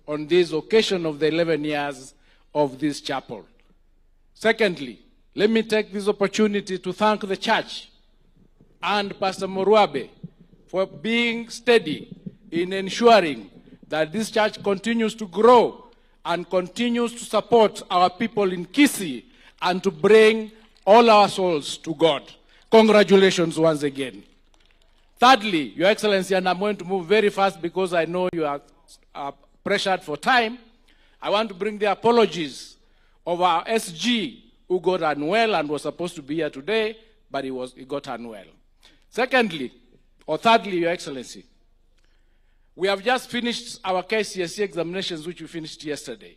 on this occasion of the 11 years of this chapel. Secondly, let me take this opportunity to thank the church and Pastor Moruabe for being steady in ensuring that this church continues to grow and continues to support our people in Kisii and to bring all our souls to God. Congratulations once again. Thirdly, Your Excellency, and I'm going to move very fast because I know you are pressured for time, I want to bring the apologies of our SG who got unwell and was supposed to be here today, but he got unwell. Secondly, or thirdly, Your Excellency, we have just finished our KCSE examinations, which we finished yesterday.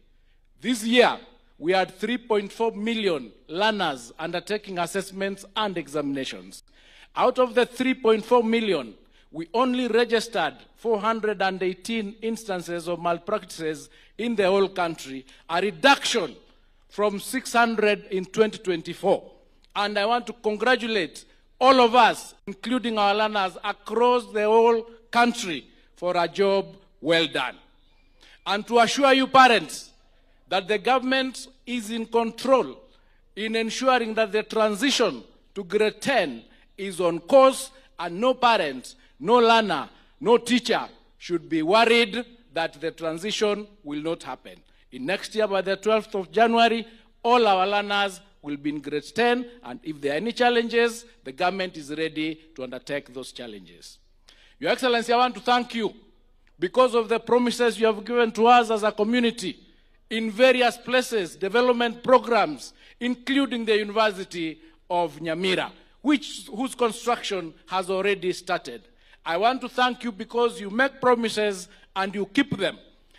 This year, we had 3.4 million learners undertaking assessments and examinations. Out of the 3.4 million, we only registered 418 instances of malpractices in the whole country, a reduction from 600 in 2024. And I want to congratulate all of us, including our learners across the whole country, for a job well done. And to assure you parents that the government is in control in ensuring that the transition to grade 10 is on course, and no parent, no learner, no teacher should be worried that the transition will not happen. In next year, by the 12th of January, all our learners will be in grade 10, and if there are any challenges, the government is ready to undertake those challenges. Your Excellency, I want to thank you because of the promises you have given to us as a community in various places, development programs, including the University of Nyamira, whose construction has already started. I want to thank you because you make promises and you keep them.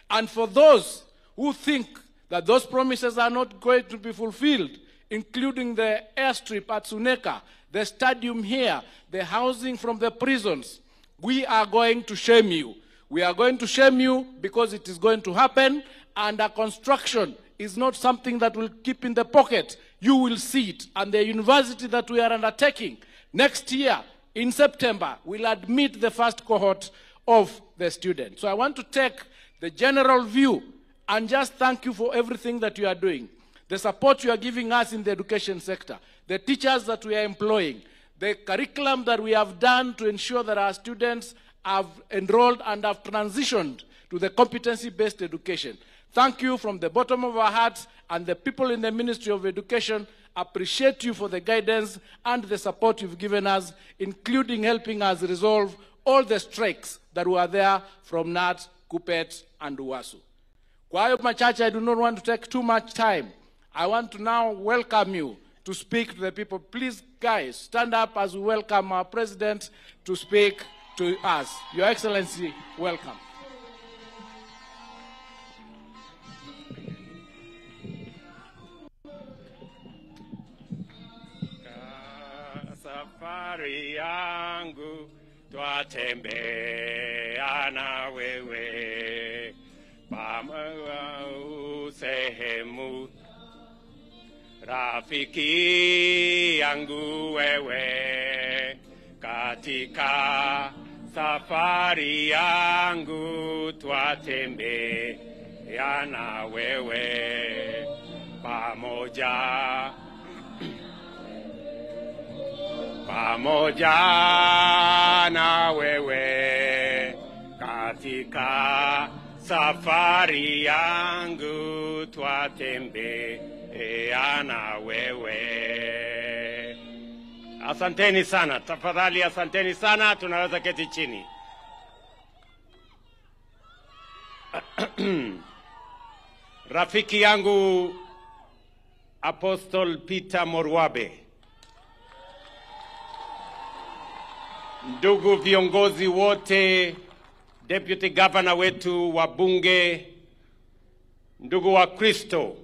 And for those who think that those promises are not going to be fulfilled, including the airstrip at Suneka, the stadium here, the housing from the prisons, We are going to shame you. We are going to shame you because it is going to happen, and a construction is not something that will keep in the pocket. You will see it. And the university that we are undertaking next year in September will admit the first cohort of the students. So I want to take the general view and just thank you for everything that you are doing. The support you are giving us in the education sector, the teachers that we are employing, the curriculum that we have done to ensure that our students have enrolled and have transitioned to the competency-based education. Thank you from the bottom of our hearts, and the people in the Ministry of Education appreciate you for the guidance and the support you've given us, including helping us resolve all the strikes that were there from KNUT, KUPPET, and UASU. Kwa hayo machache, I do not want to take too much time. I want to now welcome you to speak to the people. Please, guys, stand up as we welcome our president to speak to us. Your Excellency, welcome. Safari yangu twatembea na wewe pamoja sehemu rafiki yangu wewe katika safari yangu twatembea na wewe pamoja pamoja na wewe katika safari yangu twatembea na wewe. Asanteni sana, tafadhali asanteni sana, tunaweza keti chini. Rafiki yangu Apostle Peter Morwabe, ndugu viongozi wote, Deputy Governor wetu wa bunge, ndugu wa Kristo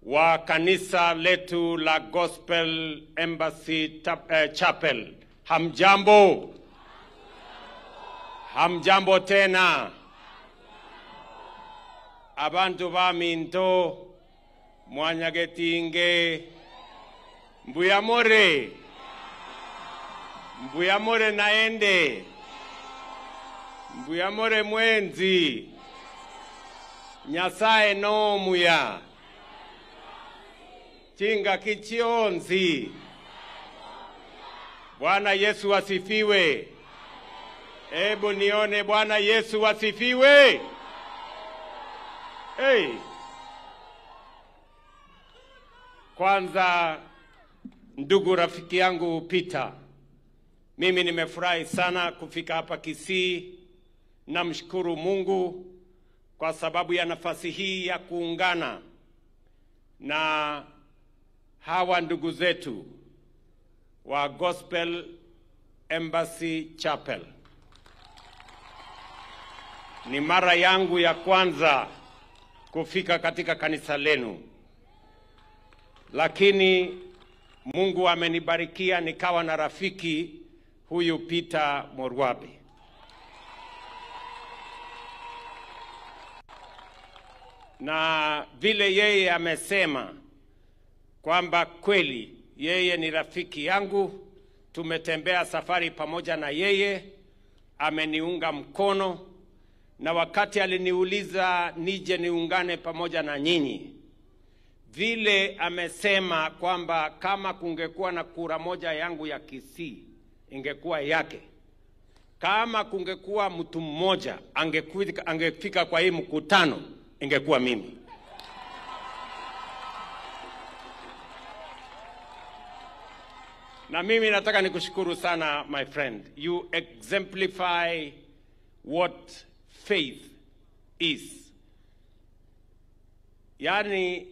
wa kanisa letu la Gospel Embassy Chapel, hamjambo? Hamjambo tena. Abantu ba minto mwanyagetinge mbuyamore mbuyamore naende mbuyamore mwenzi Nyasaye no muya chinga kichionzi. Bwana Yesu asifiwe. Ebu nione Bwana Yesu asifiwe. Hey. Kwanza ndugu rafiki yangu Peter, mimi nimefurahi sana kufika hapa Kisii. Namshukuru Mungu kwa sababu ya nafasi hii ya kuungana na hawa ndugu zetu wa Gospel Embassy Chapel. Ni mara yangu ya kwanza kufika katika kanisa lenu, lakini Mungu amenibarikia nikawa na rafiki huyu Peter Morwabe. Na vile yeye amesema kwamba kweli yeye ni rafiki yangu, tumetembea safari pamoja na yeye, ameniunga mkono, na wakati aliniuliza nije niungane pamoja na nyinyi, vile amesema kwamba kama kungekuwa na kura moja yangu ya Kisii ingekuwa yake. Kama kungekuwa mtu mmoja angefika kwa hii mkutano ingekuwa mimi. Na mimi nataka nikushukuru sana, my friend. You exemplify what faith is. Yani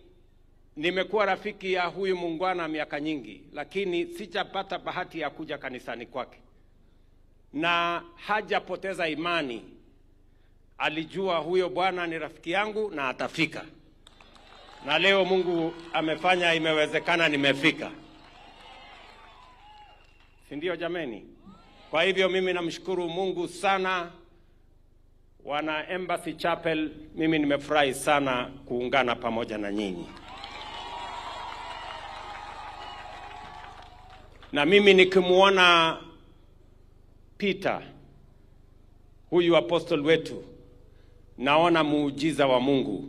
nimekuwa rafiki ya huyu muungwana miaka nyingi, lakini sijapata bahati ya kuja kanisani kwake. Na hajapoteza imani. Alijua huyo bwana ni rafiki yangu na atafika. Na leo Mungu amefanya imewezekana, nimefika. Si ndio jameni? Kwa hivyo mimi namshukuru Mungu sana. Wana Embassy Chapel, mimi nimefurahi sana kuungana pamoja na nyinyi. Na mimi nikimuona Peter, huyu apostle wetu, naona muujiza wa Mungu.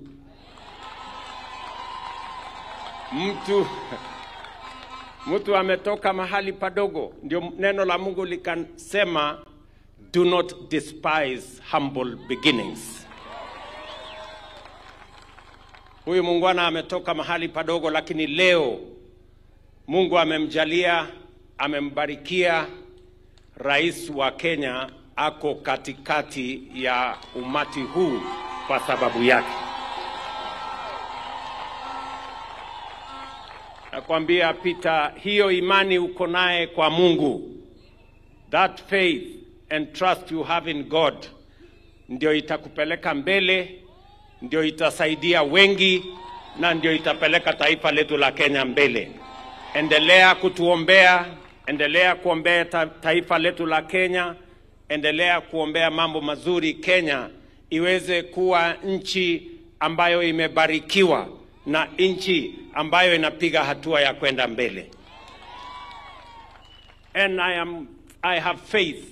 Mtu ametoka mahali padogo, ndio neno la Mungu likasema, do not despise humble beginnings. Huyu muungwana ametoka mahali padogo, lakini leo Mungu amemjalia, amembarikia. Rais wa Kenya ako katikati ya umati huu kwa sababu yake. Nakwambia Peter, hiyo imani uko naye kwa Mungu, that faith and trust you have in God, ndio itakupeleka mbele, ndio itasaidia wengi, na ndio itapeleka taifa letu la Kenya mbele. Endelea kutuombea, endelea kuombea taifa letu la Kenya, endelea kuombea mambo mazuri Kenya iweze kuwa nchi ambayo imebarikiwa na nchi ambayo inapiga hatua ya kwenda mbele. And I have faith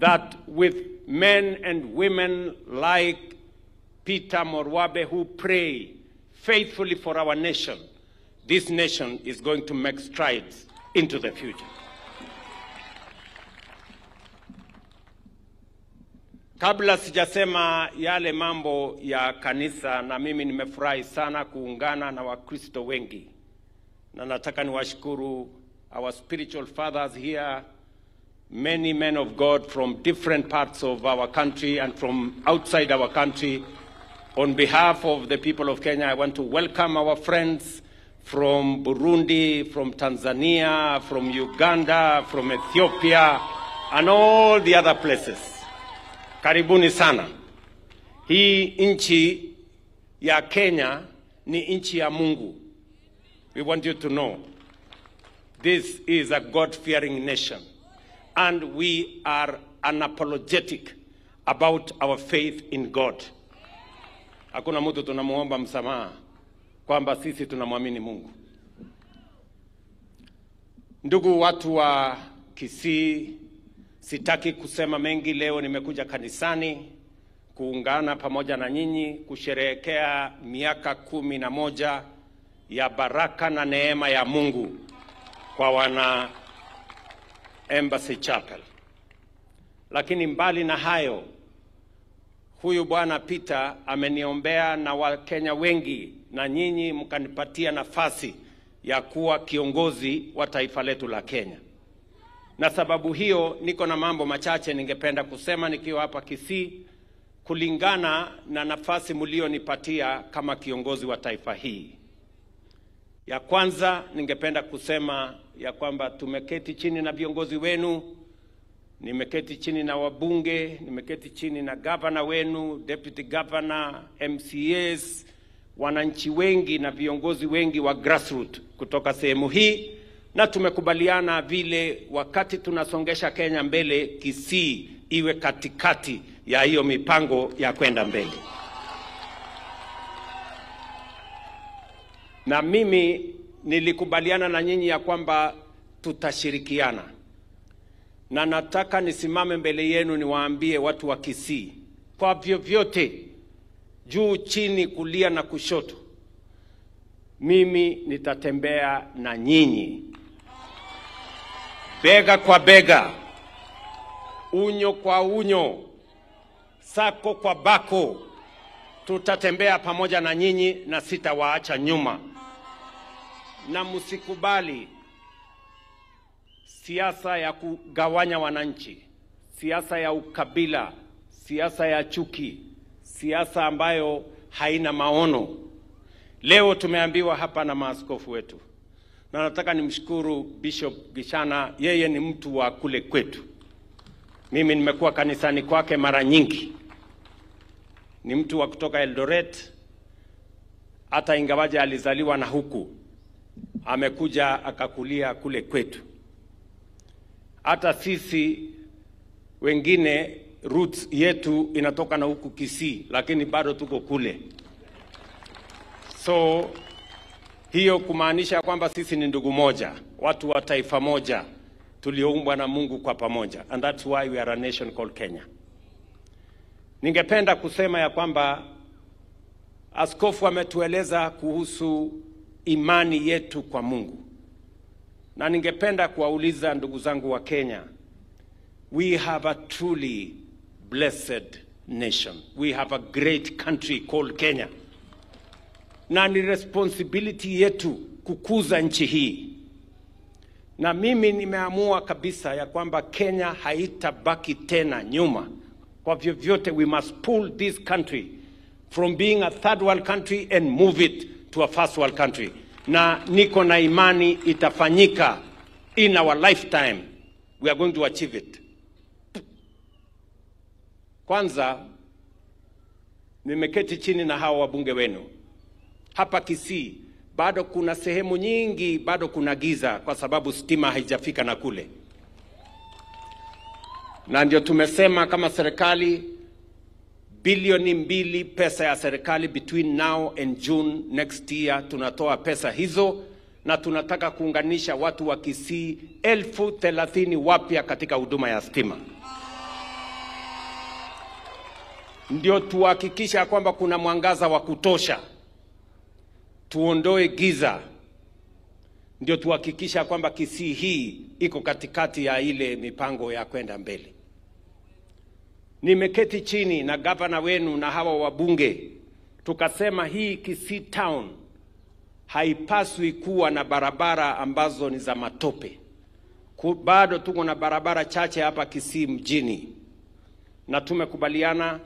that with men and women like Peter Morwabe who pray faithfully for our nation, this nation is going to make strides into the future. Kabla sijasema yale mambo ya kanisa, na mimi nimefurahi sana kuungana na Wakristo wengi. Na nataka niwashukuru our spiritual fathers here, many men of God from different parts of our country and from outside our country. On behalf of the people of Kenya, I want to welcome our friends from Burundi, from Tanzania, from Uganda, from Ethiopia, and all the other places. Karibuni sana. Hii nchi ya Kenya ni nchi ya Mungu. We want you to know this is a God-fearing nation, and we are unapologetic about our faith in God. Hakuna mtu tunamuomba msamaha kwamba sisi tunamwamini Mungu. Ndugu watu wa Kisii, sitaki kusema mengi leo. Nimekuja kanisani kuungana pamoja na nyinyi kusherehekea miaka 11 ya baraka na neema ya Mungu kwa wana Embassy Chapel. Lakini mbali na hayo, huyu bwana Peter ameniombea na Wakenya wengi, na nyinyi mkanipatia nafasi ya kuwa kiongozi wa taifa letu la Kenya. Na sababu hiyo niko na mambo machache ningependa kusema nikiwa hapa Kisii, kulingana na nafasi mlionipatia kama kiongozi wa taifa hii. Ya kwanza ningependa kusema ya kwamba tumeketi chini na viongozi wenu, nimeketi chini na wabunge, nimeketi chini na governor wenu, deputy governor, MCAs, wananchi wengi na viongozi wengi wa grassroots kutoka sehemu hii, na tumekubaliana vile wakati tunasongesha Kenya mbele, Kisii iwe katikati ya hiyo mipango ya kwenda mbele. Na mimi nilikubaliana na nyinyi ya kwamba tutashirikiana. Na nataka nisimame mbele yenu niwaambie watu wa Kisii, kwa vyovyote, juu chini, kulia na kushoto, mimi nitatembea na nyinyi bega kwa bega, unyo kwa unyo, sako kwa bako. Tutatembea pamoja na nyinyi na sitawaacha nyuma. Na msikubali siasa ya kugawanya wananchi, siasa ya ukabila, siasa ya chuki, siasa ambayo haina maono. Leo tumeambiwa hapa na maaskofu wetu, na nataka nimshukuru Bishop Gishana, yeye ni mtu wa kule kwetu. Mimi nimekuwa kanisani kwake mara nyingi. Ni mtu wa kutoka Eldoret, hata ingawaje alizaliwa na huku, amekuja akakulia kule kwetu. Hata sisi wengine roots yetu inatoka na huku Kisii, lakini bado tuko kule. So hiyo kumaanisha kwamba sisi ni ndugu moja, watu wa taifa moja, tulioumbwa na Mungu kwa pamoja. And that's why we are a nation called Kenya. Ningependa kusema ya kwamba askofu ametueleza kuhusu imani yetu kwa Mungu. Na ningependa kuwauliza ndugu zangu wa Kenya, we have a truly blessed nation. We have a great country called Kenya. Na ni responsibility yetu kukuza nchi hii. Na mimi nimeamua kabisa ya kwamba Kenya haitabaki tena nyuma. Kwa vyovyote, we must pull this country from being a third world country and move it to a first world country. Na niko na imani itafanyika in our lifetime. We are going to achieve it. Kwanza, nimeketi chini na hawa wabunge wenu. Hapa Kisii, bado kuna sehemu nyingi, bado kuna giza kwa sababu stima haijafika na kule. Na ndio tumesema kama serikali, bilioni 2 pesa ya serikali between now and June next year tunatoa pesa hizo, na tunataka kuunganisha watu wa Kisii 30,000 wapya katika huduma ya stima. Ndio tuhakikisha kwamba kuna mwangaza wa kutosha. Tuondoe giza. Ndio tuhakikisha kwamba Kisii hii iko katikati ya ile mipango ya kwenda mbele. Nimeketi chini na gavana wenu na hawa wabunge, tukasema hii Kisii town haipaswi kuwa na barabara ambazo ni za matope. Bado tuko na barabara chache hapa Kisii mjini. Na tumekubaliana,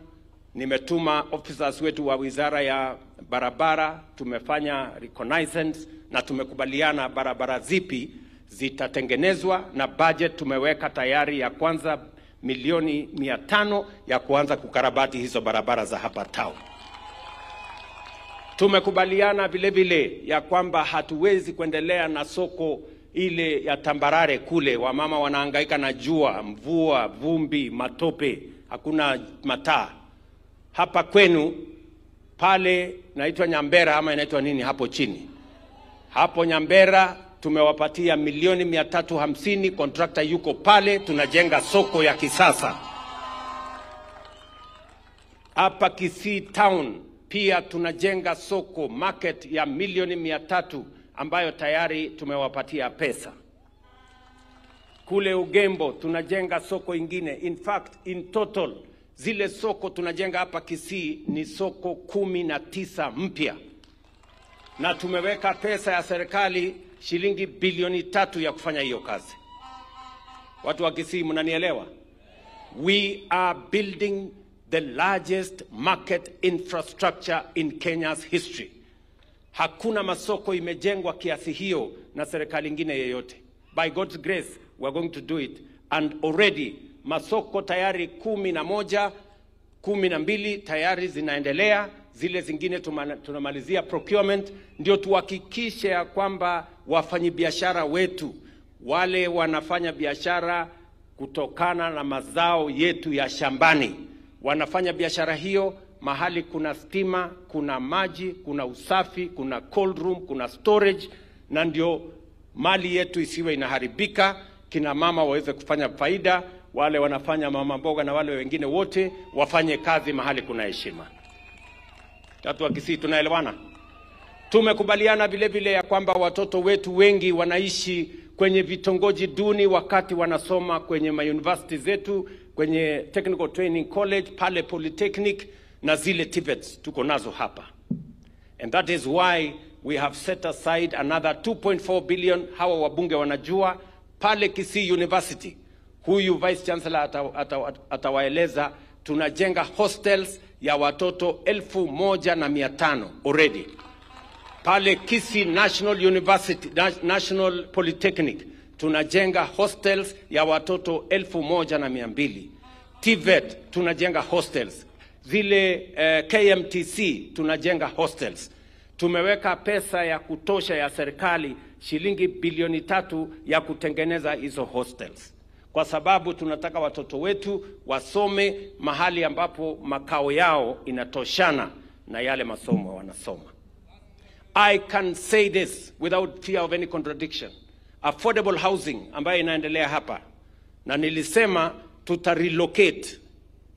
nimetuma officers wetu wa wizara ya barabara, tumefanya reconnaissance na tumekubaliana barabara zipi zitatengenezwa, na budget tumeweka tayari ya kwanza milioni 500 ya kuanza kukarabati hizo barabara za hapa town. Tumekubaliana vile vile ya kwamba hatuwezi kuendelea na soko ile ya tambarare kule, wamama wanahangaika na jua, mvua, vumbi, matope, hakuna mataa. Hapa kwenu pale naitwa Nyambera ama inaitwa nini hapo chini. Hapo Nyambera tumewapatia milioni 350, contractor yuko pale, tunajenga soko ya kisasa. Hapa Kisii town pia tunajenga soko market ya milioni 300 ambayo tayari tumewapatia pesa. Kule Ugembo tunajenga soko ingine. In fact, in total zile soko tunajenga hapa Kisii ni soko 19 mpya. Na tumeweka pesa ya serikali shilingi bilioni 3 ya kufanya hiyo kazi. Watu wa Kisii mnanielewa? We are building the largest market infrastructure in Kenya's history. Hakuna masoko imejengwa kiasi hiyo na serikali nyingine yeyote. By God's grace, we are going to do it. And already, masoko tayari 11, 12 tayari zinaendelea. Zile zingine tunamalizia procurement. Ndio tuhakikishe ya kwamba wafanyibiashara wetu, wale wanafanya biashara kutokana na mazao yetu ya shambani, wanafanya biashara hiyo mahali kuna stima, kuna maji, kuna usafi, kuna cold room, kuna storage, na ndio mali yetu isiwe inaharibika, kina mama waweze kufanya faida, wale wanafanya mama mboga na wale wengine wote wafanye kazi mahali kuna heshima. Watu wa Kisii tunaelewana? Tumekubaliana vile vile ya kwamba watoto wetu wengi wanaishi kwenye vitongoji duni wakati wanasoma kwenye ma-university zetu, kwenye Technical Training College, pale Polytechnic na zile TVETs tuko nazo hapa. And that is why we have set aside another 2.4 billion, hawa wabunge wanajua, pale Kisii University. Huyu Vice Chancellor atawaeleza tunajenga hostels ya watoto 1,500 already. Pale Kisii National University, National Polytechnic, tunajenga hostels ya watoto 1,200. TVET tunajenga hostels. Zile KMTC tunajenga hostels. Tumeweka pesa ya kutosha ya serikali shilingi bilioni 3 ya kutengeneza hizo hostels. kwa sababu tunataka watoto wetu wasome mahali ambapo makao yao inatoshana na yale masomo wanasoma. I can say this without fear of any contradiction. Affordable housing ambayo inaendelea hapa, na nilisema tuta relocate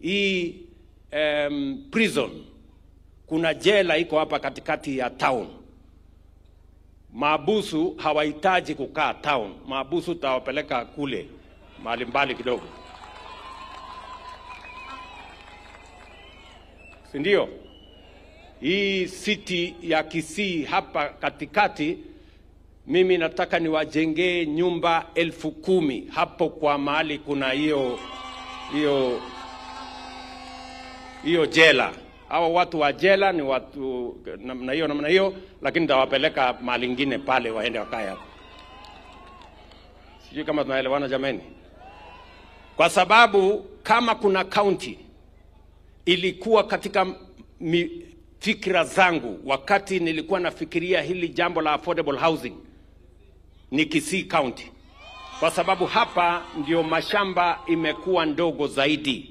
hii prison. Kuna jela iko hapa katikati ya town. Maabusu hawahitaji kukaa town. Maabusu tawapeleka kule mahali mbali kidogo, si ndio? Hii city ya Kisii hapa katikati, mimi nataka niwajengee nyumba 10,000 hapo kwa mahali kuna hiyo jela. Hawa watu wa jela ni watu namna hiyo, lakini nitawapeleka mahali ingine pale waende wakae hapo. Sijui kama tunaelewana jameni. Kwa sababu kama kuna county ilikuwa katika fikra zangu wakati nilikuwa nafikiria hili jambo la affordable housing, ni Kisii County. Kwa sababu hapa ndio mashamba imekuwa ndogo zaidi.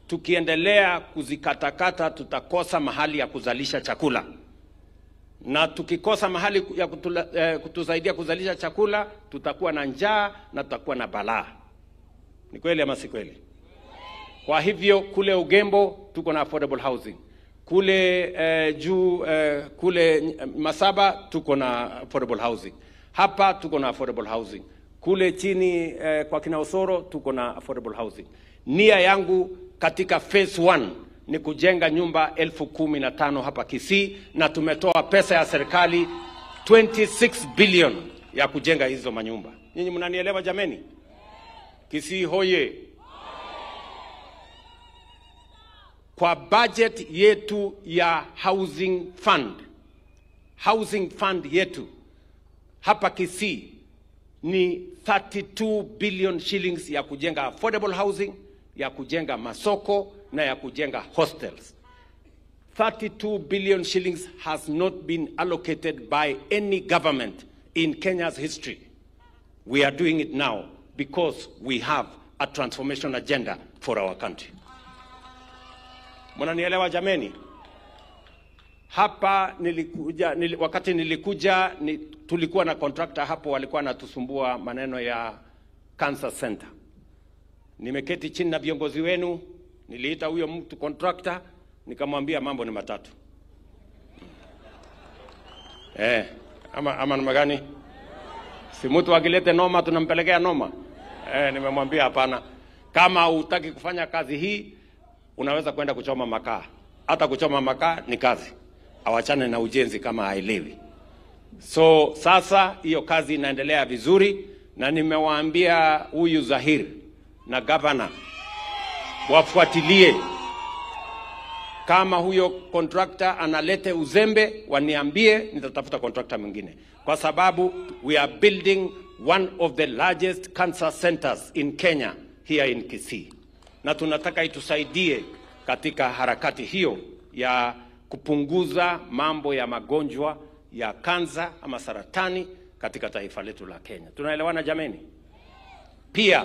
Tukiendelea kuzikatakata tutakosa mahali ya kuzalisha chakula. Na tukikosa mahali ya kutusaidia kuzalisha chakula, tutakuwa na njaa na tutakuwa na balaa. Ni kweli ama si kweli? Kwa hivyo kule Ugembo tuko na affordable housing. Kule juu kule Masaba tuko na affordable housing. Hapa tuko na affordable housing. Kule chini kwa kina Osoro tuko na affordable housing. Nia yangu katika phase 1 ni kujenga nyumba 15,000 hapa Kisii, na tumetoa pesa ya serikali 26 billion ya kujenga hizo manyumba. Nyinyi mnanielewa jameni? Kisii hoye. Kwa budget yetu ya housing fund, housing fund yetu hapa Kisii ni 32 billion shillings ya kujenga affordable housing, ya kujenga masoko na ya kujenga hostels. 32 billion shillings has not been allocated by any government in Kenya's history. We are doing it now because we have a transformation agenda for our country. Mnanielewa jameni? Hapa nilikuja, wakati nilikuja tulikuwa na contractor hapo walikuwa wanatusumbua maneno ya cancer center. Nimeketi chini na viongozi wenu, niliita huyo mtu contractor, nikamwambia mambo ni matatu. Ama namna gani? Si mtu akilete noma tunampelekea noma. Nimemwambia hapana. Kama hutaki kufanya kazi hii, unaweza kwenda kuchoma makaa. Hata kuchoma makaa ni kazi. Awachane na ujenzi kama haelewi. So sasa hiyo kazi inaendelea vizuri, na nimewaambia huyu Zahir na governor wafuatilie. Kama huyo contractor analete uzembe, waniambie, nitatafuta contractor mwingine. Kwa sababu we are building one of the largest cancer centers in Kenya here in Kisii. Na tunataka itusaidie katika harakati hiyo ya kupunguza mambo ya magonjwa ya kansa ama saratani katika taifa letu la Kenya. Tunaelewana jameni? Pia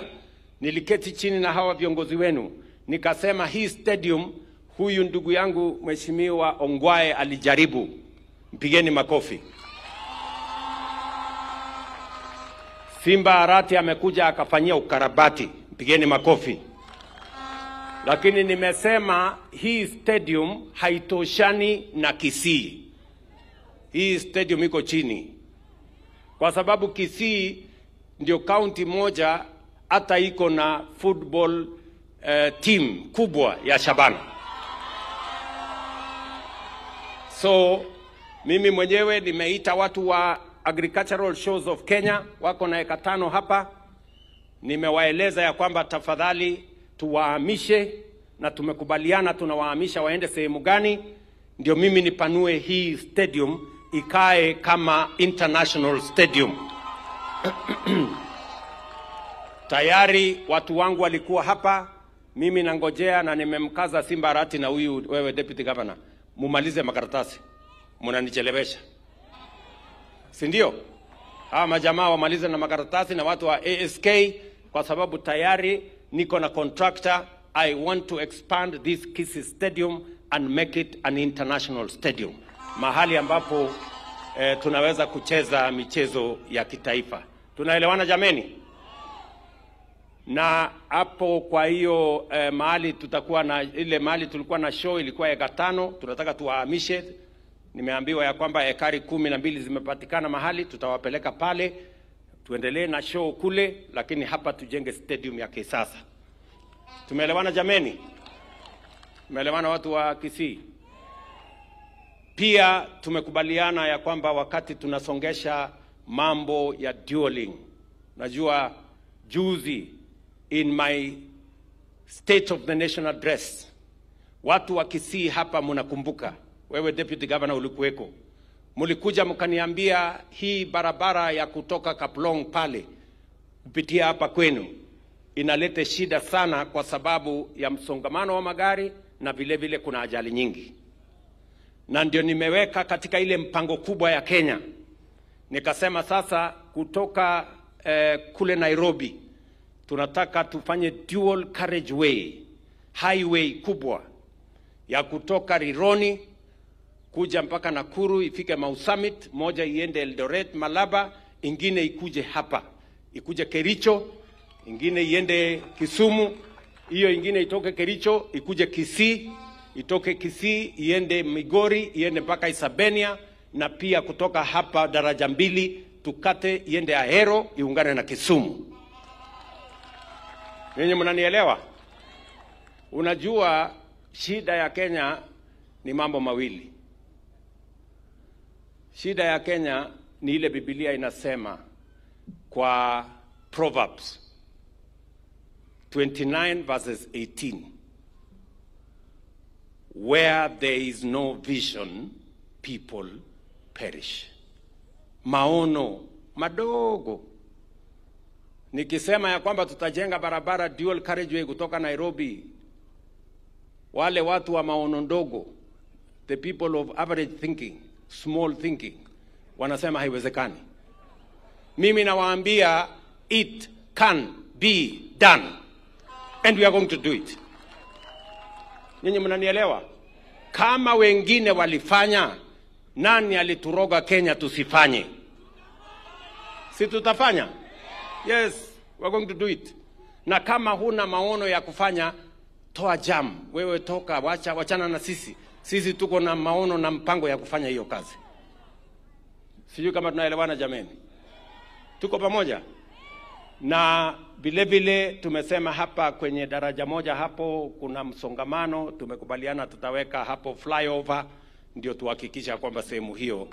niliketi chini na hawa viongozi wenu, nikasema hii stadium, huyu ndugu yangu Mheshimiwa Ongwae alijaribu. Mpigeni makofi. Simba Arati amekuja akafanyia ukarabati. Mpigeni makofi. Lakini nimesema hii stadium haitoshani na Kisii. Hii stadium iko chini. Kwa sababu Kisii ndio county moja hata iko na football team kubwa ya Shabana. So mimi mwenyewe nimeita watu wa Agricultural Shows of Kenya, wako na eka 5 hapa. Nimewaeleza ya kwamba tafadhali tuwahamishe, na tumekubaliana tunawahamisha waende sehemu gani, ndio mimi nipanue hii stadium ikae kama international stadium. Tayari watu wangu walikuwa hapa, mimi nangojea na nimemkaza Simba Arati na huyu wewe deputy governor, mumalize makaratasi, mnanichelewesha. Si ndio? Hawa majamaa wamalize na makaratasi na watu wa ASK, kwa sababu tayari niko na contractor. I want to expand this Kisii Stadium and make it an international stadium, mahali ambapo tunaweza kucheza michezo ya kitaifa. Tunaelewana jameni? Na hapo kwa hiyo mahali tutakuwa na ile mahali tulikuwa na show ilikuwa eka 5, tunataka tuwahamishe. Nimeambiwa ya kwamba ekari 12 zimepatikana mahali, tutawapeleka pale tuendelee na show kule, lakini hapa tujenge stadium ya kisasa. Tumeelewana jameni? Tumeelewana watu wa Kisii? Pia tumekubaliana ya kwamba wakati tunasongesha mambo ya dueling, najua juzi in my State of the Nation address, watu wa Kisii hapa mnakumbuka, wewe Deputy Governor ulikuweko, mlikuja mkaniambia hii barabara ya kutoka Kaplong pale kupitia hapa kwenu inaleta shida sana kwa sababu ya msongamano wa magari na vile vile kuna ajali nyingi. Na ndio nimeweka katika ile mpango kubwa ya Kenya. Nikasema sasa kutoka kule Nairobi tunataka tufanye dual carriageway, highway kubwa ya kutoka Rironi kuja mpaka Nakuru ifike Mau Summit, moja iende Eldoret Malaba, ingine ikuje hapa, ikuje Kericho, ingine iende Kisumu, hiyo ingine itoke Kericho ikuje Kisii, itoke Kisii iende Migori, iende mpaka Isabenia, na pia kutoka hapa daraja 2 tukate iende Ahero iungane na Kisumu. Ninyi mnanielewa? Unajua shida ya Kenya ni mambo mawili. Shida ya Kenya ni ile Biblia inasema kwa Proverbs 29 verses 18. Where there is no vision, people perish. Maono madogo. Nikisema ya kwamba tutajenga barabara dual carriageway kutoka Nairobi, wale watu wa maono ndogo, the people of average thinking, small thinking, wanasema haiwezekani. Mimi nawaambia it can be done and we are going to do it. Nyinyi mnanielewa? Kama wengine walifanya, nani alituroga Kenya tusifanye? Si tutafanya? Yes, we are going to do it. Na kama huna maono ya kufanya, toa jam. Wewe toka, wachana na sisi. Sisi tuko na maono na mpango ya kufanya hiyo kazi. Sijui kama tunaelewana jameni. Tuko pamoja? Na vile vile tumesema hapa kwenye daraja moja hapo kuna msongamano, tumekubaliana tutaweka hapo flyover ndio tuhakikisha kwamba sehemu hiyo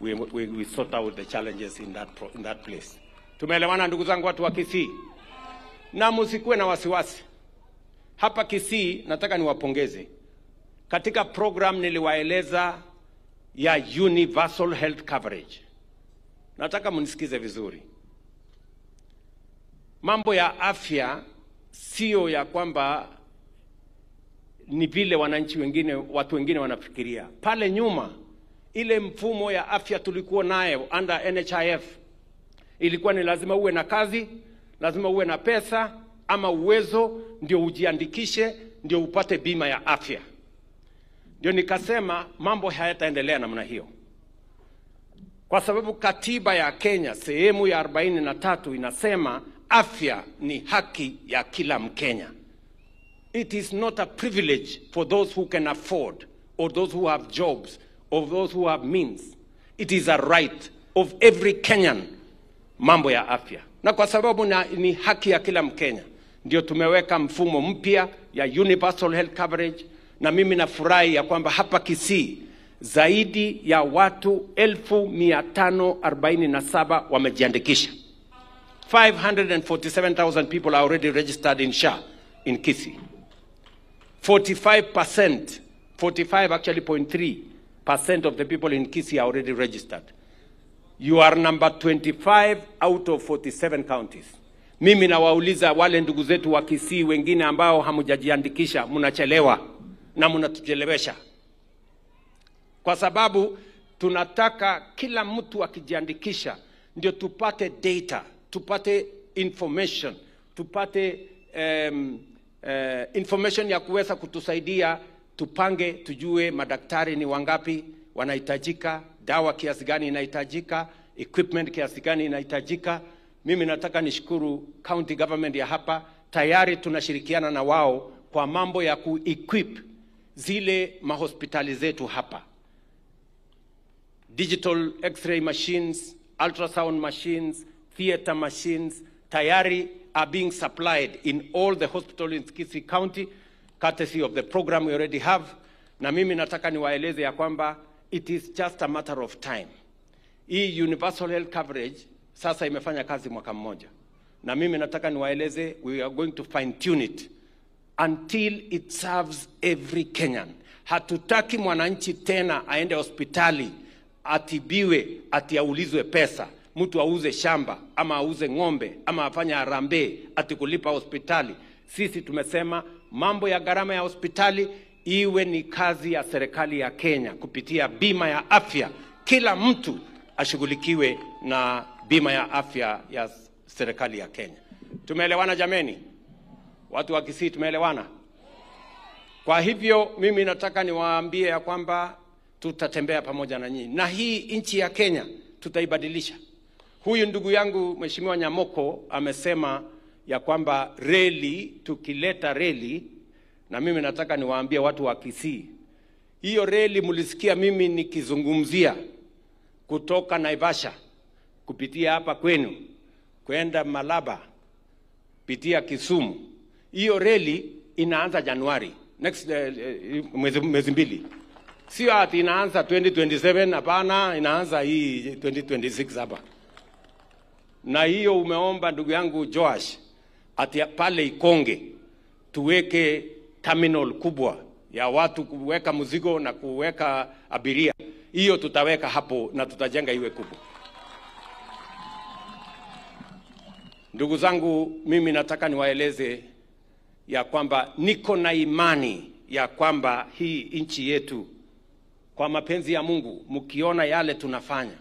we sort out the challenges in that place. Tumeelewana ndugu zangu watu wa Kisii? Na msikuwe na wasiwasi. Hapa Kisii nataka niwapongeze. Katika program niliwaeleza ya universal health coverage. Nataka mnisikize vizuri. Mambo ya afya sio ya kwamba ni vile wananchi wengine, watu wengine wanafikiria. Pale nyuma ile mfumo ya afya tulikuwa nayo under NHIF ilikuwa ni lazima uwe na kazi, lazima uwe na pesa ama uwezo ndio ujiandikishe ndio upate bima ya afya. Ndio nikasema mambo hayataendelea namna hiyo. Kwa sababu katiba ya Kenya sehemu ya 43 inasema afya ni haki ya kila Mkenya. It is not a privilege for those who can afford or those who have jobs or those who have means. It is a right of every Kenyan, mambo ya afya. Na kwa sababu ni haki ya kila Mkenya, ndio tumeweka mfumo mpya ya universal health coverage. Na mimi nafurahi ya kwamba hapa Kisii zaidi ya watu 547,000 wamejiandikisha. 547,000 people are already registered in SHA in Kisii. 45%, 45 actually 0.3% of the people in Kisii are already registered. You are number 25 out of 47 counties. Mimi nawauliza wale ndugu zetu wa Kisii wengine ambao hamujajiandikisha, mnachelewa na mnatuchelewesha. Kwa sababu tunataka kila mtu akijiandikisha ndio tupate data, tupate information, tupate information ya kuweza kutusaidia tupange, tujue madaktari ni wangapi wanahitajika, dawa kiasi gani inahitajika, equipment kiasi gani inahitajika. Mimi nataka nishukuru county government ya hapa, tayari tunashirikiana na wao kwa mambo ya ku-equip zile mahospitali zetu hapa. Digital x-ray machines, ultrasound machines, theater machines tayari are being supplied in all the hospitals in Kisii County, courtesy of the program we already have. Na mimi nataka niwaeleze ya kwamba it is just a matter of time. Hii universal health coverage sasa imefanya kazi mwaka mmoja. Na mimi nataka niwaeleze we are going to fine tune it until it serves every Kenyan. Hatutaki mwananchi tena aende hospitali atibiwe, ati aulizwe pesa, mtu auze shamba ama auze ng'ombe ama afanye harambee ati kulipa hospitali. Sisi tumesema mambo ya gharama ya hospitali iwe ni kazi ya serikali ya Kenya kupitia bima ya afya. Kila mtu ashughulikiwe na bima ya afya ya serikali ya Kenya. Tumeelewana jameni? Watu wa Kisii tumeelewana? Kwa hivyo mimi nataka niwaambie ya kwamba tutatembea pamoja na nyinyi. Na hii nchi ya Kenya tutaibadilisha. Huyu ndugu yangu Mheshimiwa Nyamoko amesema ya kwamba reli, tukileta reli, na mimi nataka niwaambie watu wa Kisii, hiyo reli mlisikia mimi nikizungumzia kutoka Naivasha kupitia hapa kwenu kwenda Malaba pitia Kisumu. Hiyo reli inaanza Januari next mwezi mbili. Sio ati inaanza 2027, hapana, inaanza hii 2026 hapa. Na hiyo umeomba ndugu yangu Joash ati pale Ikonge tuweke terminal kubwa ya watu kuweka mzigo na kuweka abiria. Hiyo tutaweka hapo na tutajenga iwe kubwa. Ndugu zangu, mimi nataka niwaeleze ya kwamba niko na imani ya kwamba hii nchi yetu kwa mapenzi ya Mungu, mkiona yale tunafanya,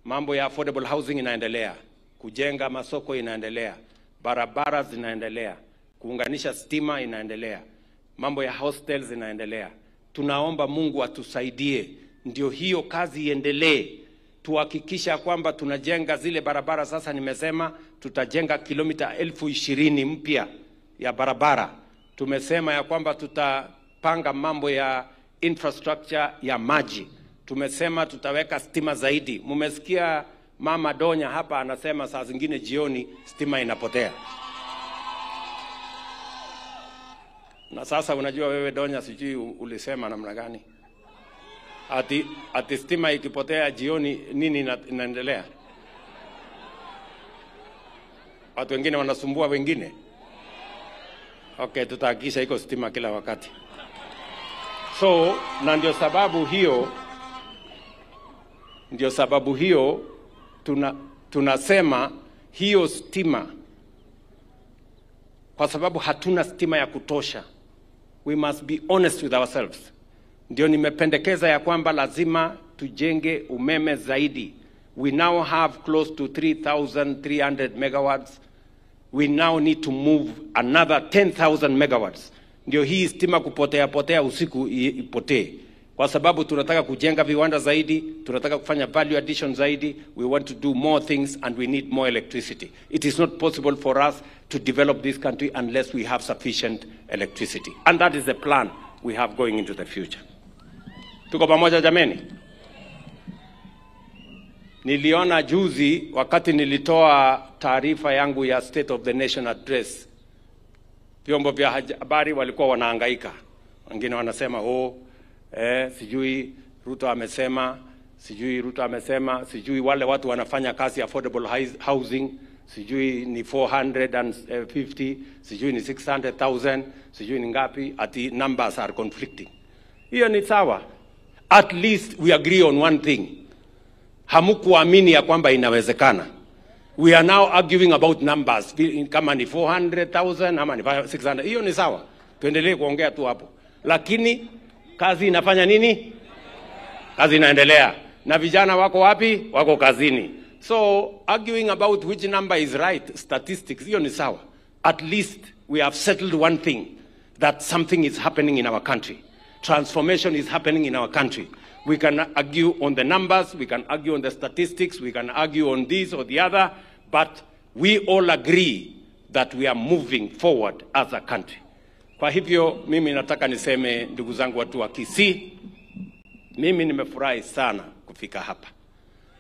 mambo ya affordable housing inaendelea, kujenga masoko inaendelea, barabara zinaendelea, kuunganisha stima inaendelea, mambo ya hostels inaendelea. Tunaomba Mungu atusaidie ndio hiyo kazi iendelee. Tuhakikisha kwamba tunajenga zile barabara. Sasa nimesema tutajenga kilomita 20,000 mpya ya barabara. Tumesema ya kwamba tutapanga mambo ya infrastructure ya maji. Tumesema tutaweka stima zaidi. Mumesikia Mama Donya hapa anasema saa zingine jioni stima inapotea. Na sasa unajua wewe Donya, sijui ulisema namna gani? Ati stima ikipotea jioni nini inaendelea? Watu wengine wanasumbua wengine. Okay, tutahakikisha iko stima kila wakati. So, na ndio sababu hiyo tunasema hiyo stima, kwa sababu hatuna stima ya kutosha. We must be honest with ourselves. Ndio nimependekeza ya kwamba lazima tujenge umeme zaidi. We now have close to 3,300 megawatts. We now need to move another 10,000 megawatts. Ndio hii stima kupotea potea usiku ipotee. Kwa sababu tunataka kujenga viwanda zaidi, tunataka kufanya value addition zaidi, we want to do more things and we need more electricity. It is not possible for us to develop this country unless we have sufficient electricity. And that is the plan we have going into the future. Tuko pamoja jameni? Niliona juzi wakati nilitoa taarifa yangu ya State of the Nation Address, vyombo vya habari walikuwa wanahangaika. Wengine wanasema oh, sijui Ruto amesema, sijui Ruto amesema, sijui wale watu wanafanya kazi affordable housing, sijui ni 450, sijui ni 600,000, sijui ni ngapi, ati numbers are conflicting. Hiyo ni sawa. At least we agree on one thing. Hamukuamini ya kwamba inawezekana. We are now arguing about numbers. Kama ni 400,000 ama ni 600. Hiyo ni sawa. Tuendelee kuongea tu hapo. Lakini kazi inafanya nini? Kazi inaendelea. Na vijana wako wapi? Wako kazini. So arguing about which number is right, statistics, hiyo ni sawa. At least we have settled one thing, that something is happening in our country. Transformation is happening in our country. We can argue on the numbers, we can argue on the statistics, we can argue on this or the other, but we all agree that we are moving forward as a country. Kwa hivyo mimi nataka niseme, ndugu zangu watu wa Kisii, mimi nimefurahi sana kufika hapa.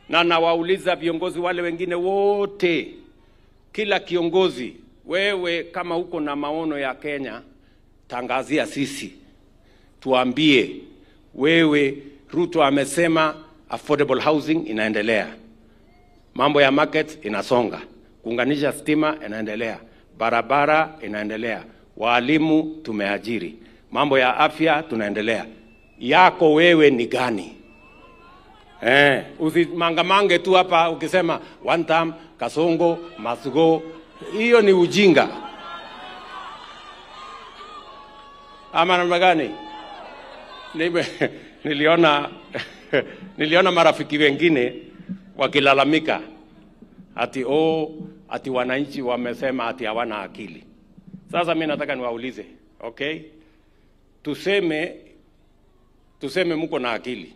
Na nawauliza viongozi wale wengine wote, kila kiongozi, wewe kama uko na maono ya Kenya, tangazia sisi. Tuambie, wewe Ruto amesema affordable housing inaendelea. Mambo ya market inasonga. Kuunganisha stima inaendelea. Barabara inaendelea. Walimu tumeajiri. Mambo ya afya tunaendelea. Yako wewe ni gani? Usimangamange tu hapa ukisema one term, Kasongo, must go. Hiyo ni ujinga. Ama namna gani? Niliona marafiki wengine wakilalamika ati ati wananchi wamesema ati hawana akili. Sasa mimi nataka niwaulize, okay? Tuseme mko na akili.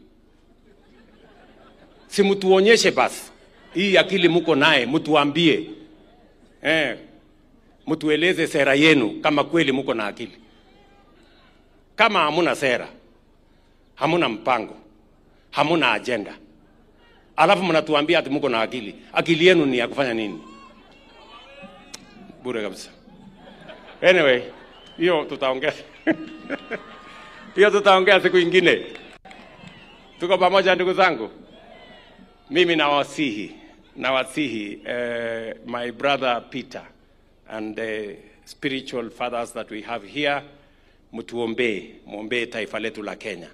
Si mtuonyeshe basi hii akili mko naye, mtuambie. Mtueleze sera yenu kama kweli mko na akili. Kama hamuna sera, hamuna mpango, hamuna agenda, alafu mnatuambia ati mko na akili. Akili yenu ni ya kufanya nini? Bure kabisa. Anyway, hiyo tutaongea. Hiyo tutaongea siku nyingine. Tuko pamoja ndugu zangu. Mimi nawasihi my brother Peter and the spiritual fathers that we have here, mtuombee, muombee taifa letu la Kenya,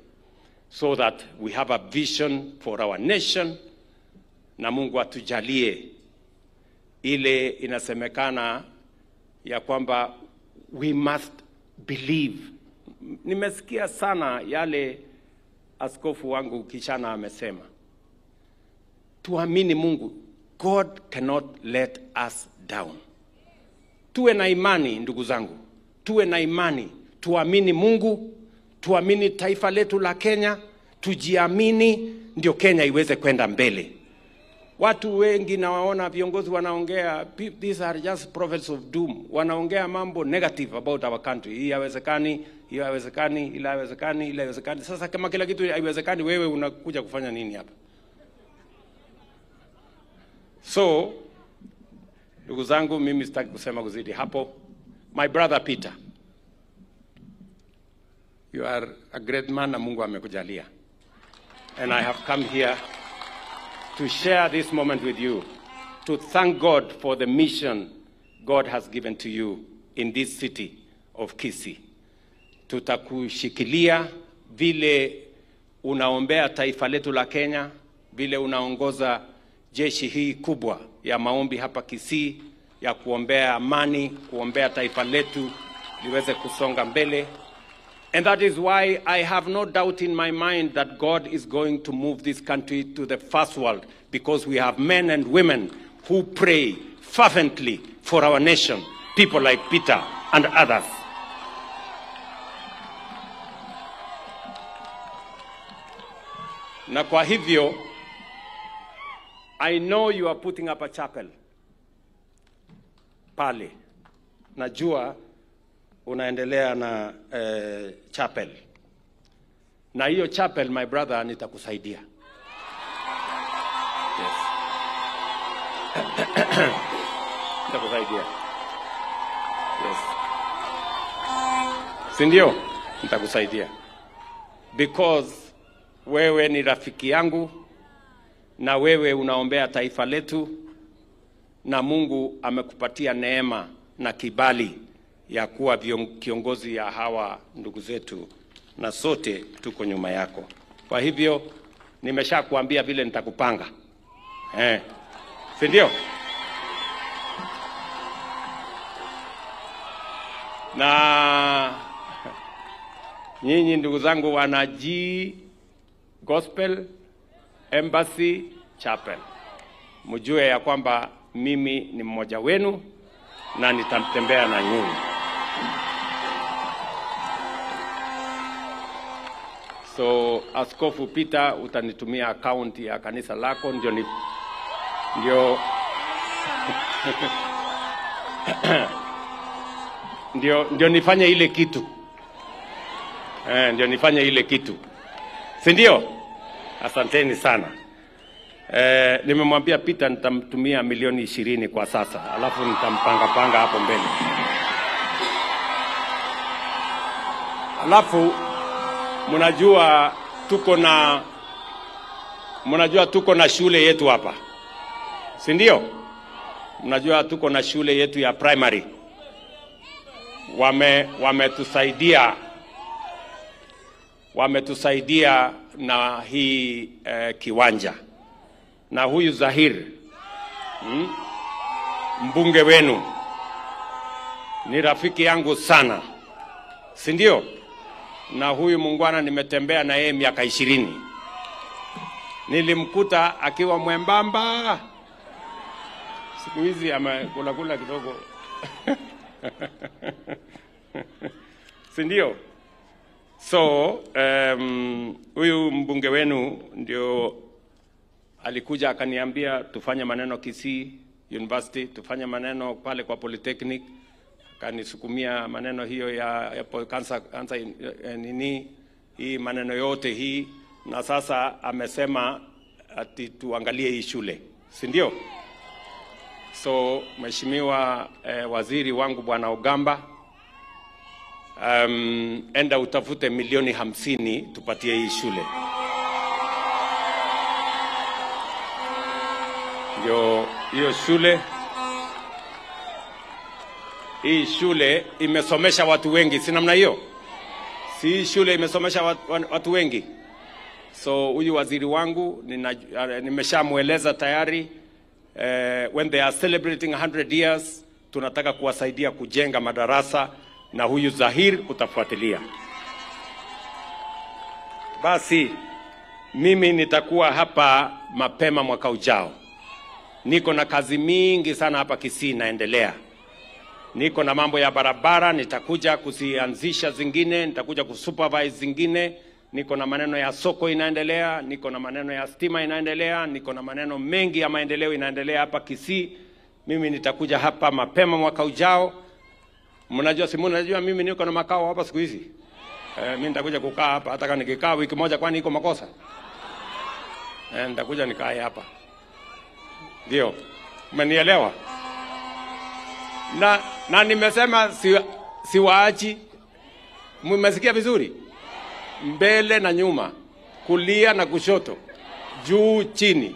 so that we have a vision for our nation, na Mungu atujalie ile inasemekana ya kwamba we must believe. Nimesikia sana yale askofu wangu Kichana amesema. Tuamini Mungu. God cannot let us down. Tuwe na imani ndugu zangu. Tuwe na imani. Tuamini Mungu, tuamini taifa letu la Kenya, tujiamini ndio Kenya iweze kwenda mbele. Watu wengi nawaona viongozi wanaongea, these are just prophets of doom. Wanaongea mambo negative about our country. Hii haiwezekani, hii haiwezekani, ile haiwezekani, ile haiwezekani. Sasa kama kila kitu haiwezekani, wewe unakuja kufanya nini hapa? So, ndugu zangu, mimi sitaki kusema kuzidi hapo. My brother Peter, you are a great man na Mungu amekujalia. And I have come here to share this moment with you, to thank God for the mission God has given to you in this city of Kisii. Tutakushikilia vile unaombea taifa letu la Kenya, vile unaongoza jeshi hii kubwa ya maombi hapa Kisii, ya kuombea amani, kuombea taifa letu liweze kusonga mbele. And that is why I have no doubt in my mind that God is going to move this country to the first world, because we have men and women who pray fervently for our nation, people like Peter and others. Na kwa hivyo, I know you are putting up a chapel pale. Najua unaendelea na chapel. Na hiyo chapel, my brother, nitakusaidia. Yes. Nitakusaidia. Yes. Si ndio? Nitakusaidia. Because wewe ni rafiki yangu na wewe unaombea taifa letu, na Mungu amekupatia neema na kibali ya kuwa kiongozi ya hawa ndugu zetu, na sote tuko nyuma yako. Kwa hivyo nimeshakuambia vile nitakupanga. Si ndio? Na nyinyi ndugu zangu wana G Gospel Embassy Chapel, Mjue ya kwamba mimi ni mmoja wenu na nitatembea na nyinyi. So Askofu Peter, utanitumia account ya kanisa lako ndio nifanye ile kitu. Ndio nifanye ile kitu. Si ndio? Asanteni sana. Nimemwambia Peter nitamtumia milioni 20 kwa sasa, alafu nitampanga panga hapo mbele. Alafu mnajua tuko na shule yetu hapa. Si ndio? Mnajua tuko na shule yetu ya primary. Wametusaidia na hii kiwanja. Na huyu Zahir, mbunge wenu, ni rafiki yangu sana. Si ndio? Na huyu muungwana nimetembea na yeye miaka 20. Nilimkuta akiwa mwembamba. Siku hizi amekula kula kidogo. Si ndio? So, huyu mbunge wenu ndio alikuja akaniambia tufanye maneno Kisii University, tufanye maneno pale kwa Polytechnic, akanisukumia maneno hiyo ya cancer nini, hii maneno yote hii, na sasa amesema ati tuangalie hii shule. Si ndio? So, Mheshimiwa waziri wangu Bwana Ogamba, enda utafute milioni 50 tupatie hii shule. Ndio hiyo shule. Hii shule imesomesha watu wengi, si namna hiyo? Si shule imesomesha watu wengi. So huyu waziri wangu nimeshamueleza tayari, when they are celebrating 100 years tunataka kuwasaidia kujenga madarasa, na huyu Zahir utafuatilia. Basi mimi nitakuwa hapa mapema mwaka ujao. Niko na kazi mingi sana hapa Kisii naendelea. Niko na mambo ya barabara, nitakuja kuzianzisha zingine, nitakuja kusupervise zingine. Niko na maneno ya soko inaendelea, niko na maneno ya stima inaendelea, niko na maneno mengi ya maendeleo inaendelea hapa Kisii. Mimi nitakuja hapa mapema mwaka ujao. Mnajua, si mnajua mimi niko na makao hapa siku hizi. Mimi nitakuja kukaa hapa, hata kama nikikaa wiki moja kwani iko makosa? Nitakuja nikae hapa. Ndio. Mmenielewa? Na nimesema siwaachi. Mmesikia vizuri? Mbele na nyuma, kulia na kushoto, juu chini,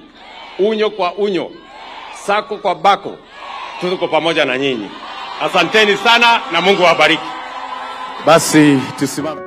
unyo kwa unyo, sako kwa bako, tuko pamoja na nyinyi. Asanteni sana na Mungu awabariki. Basi tusimame.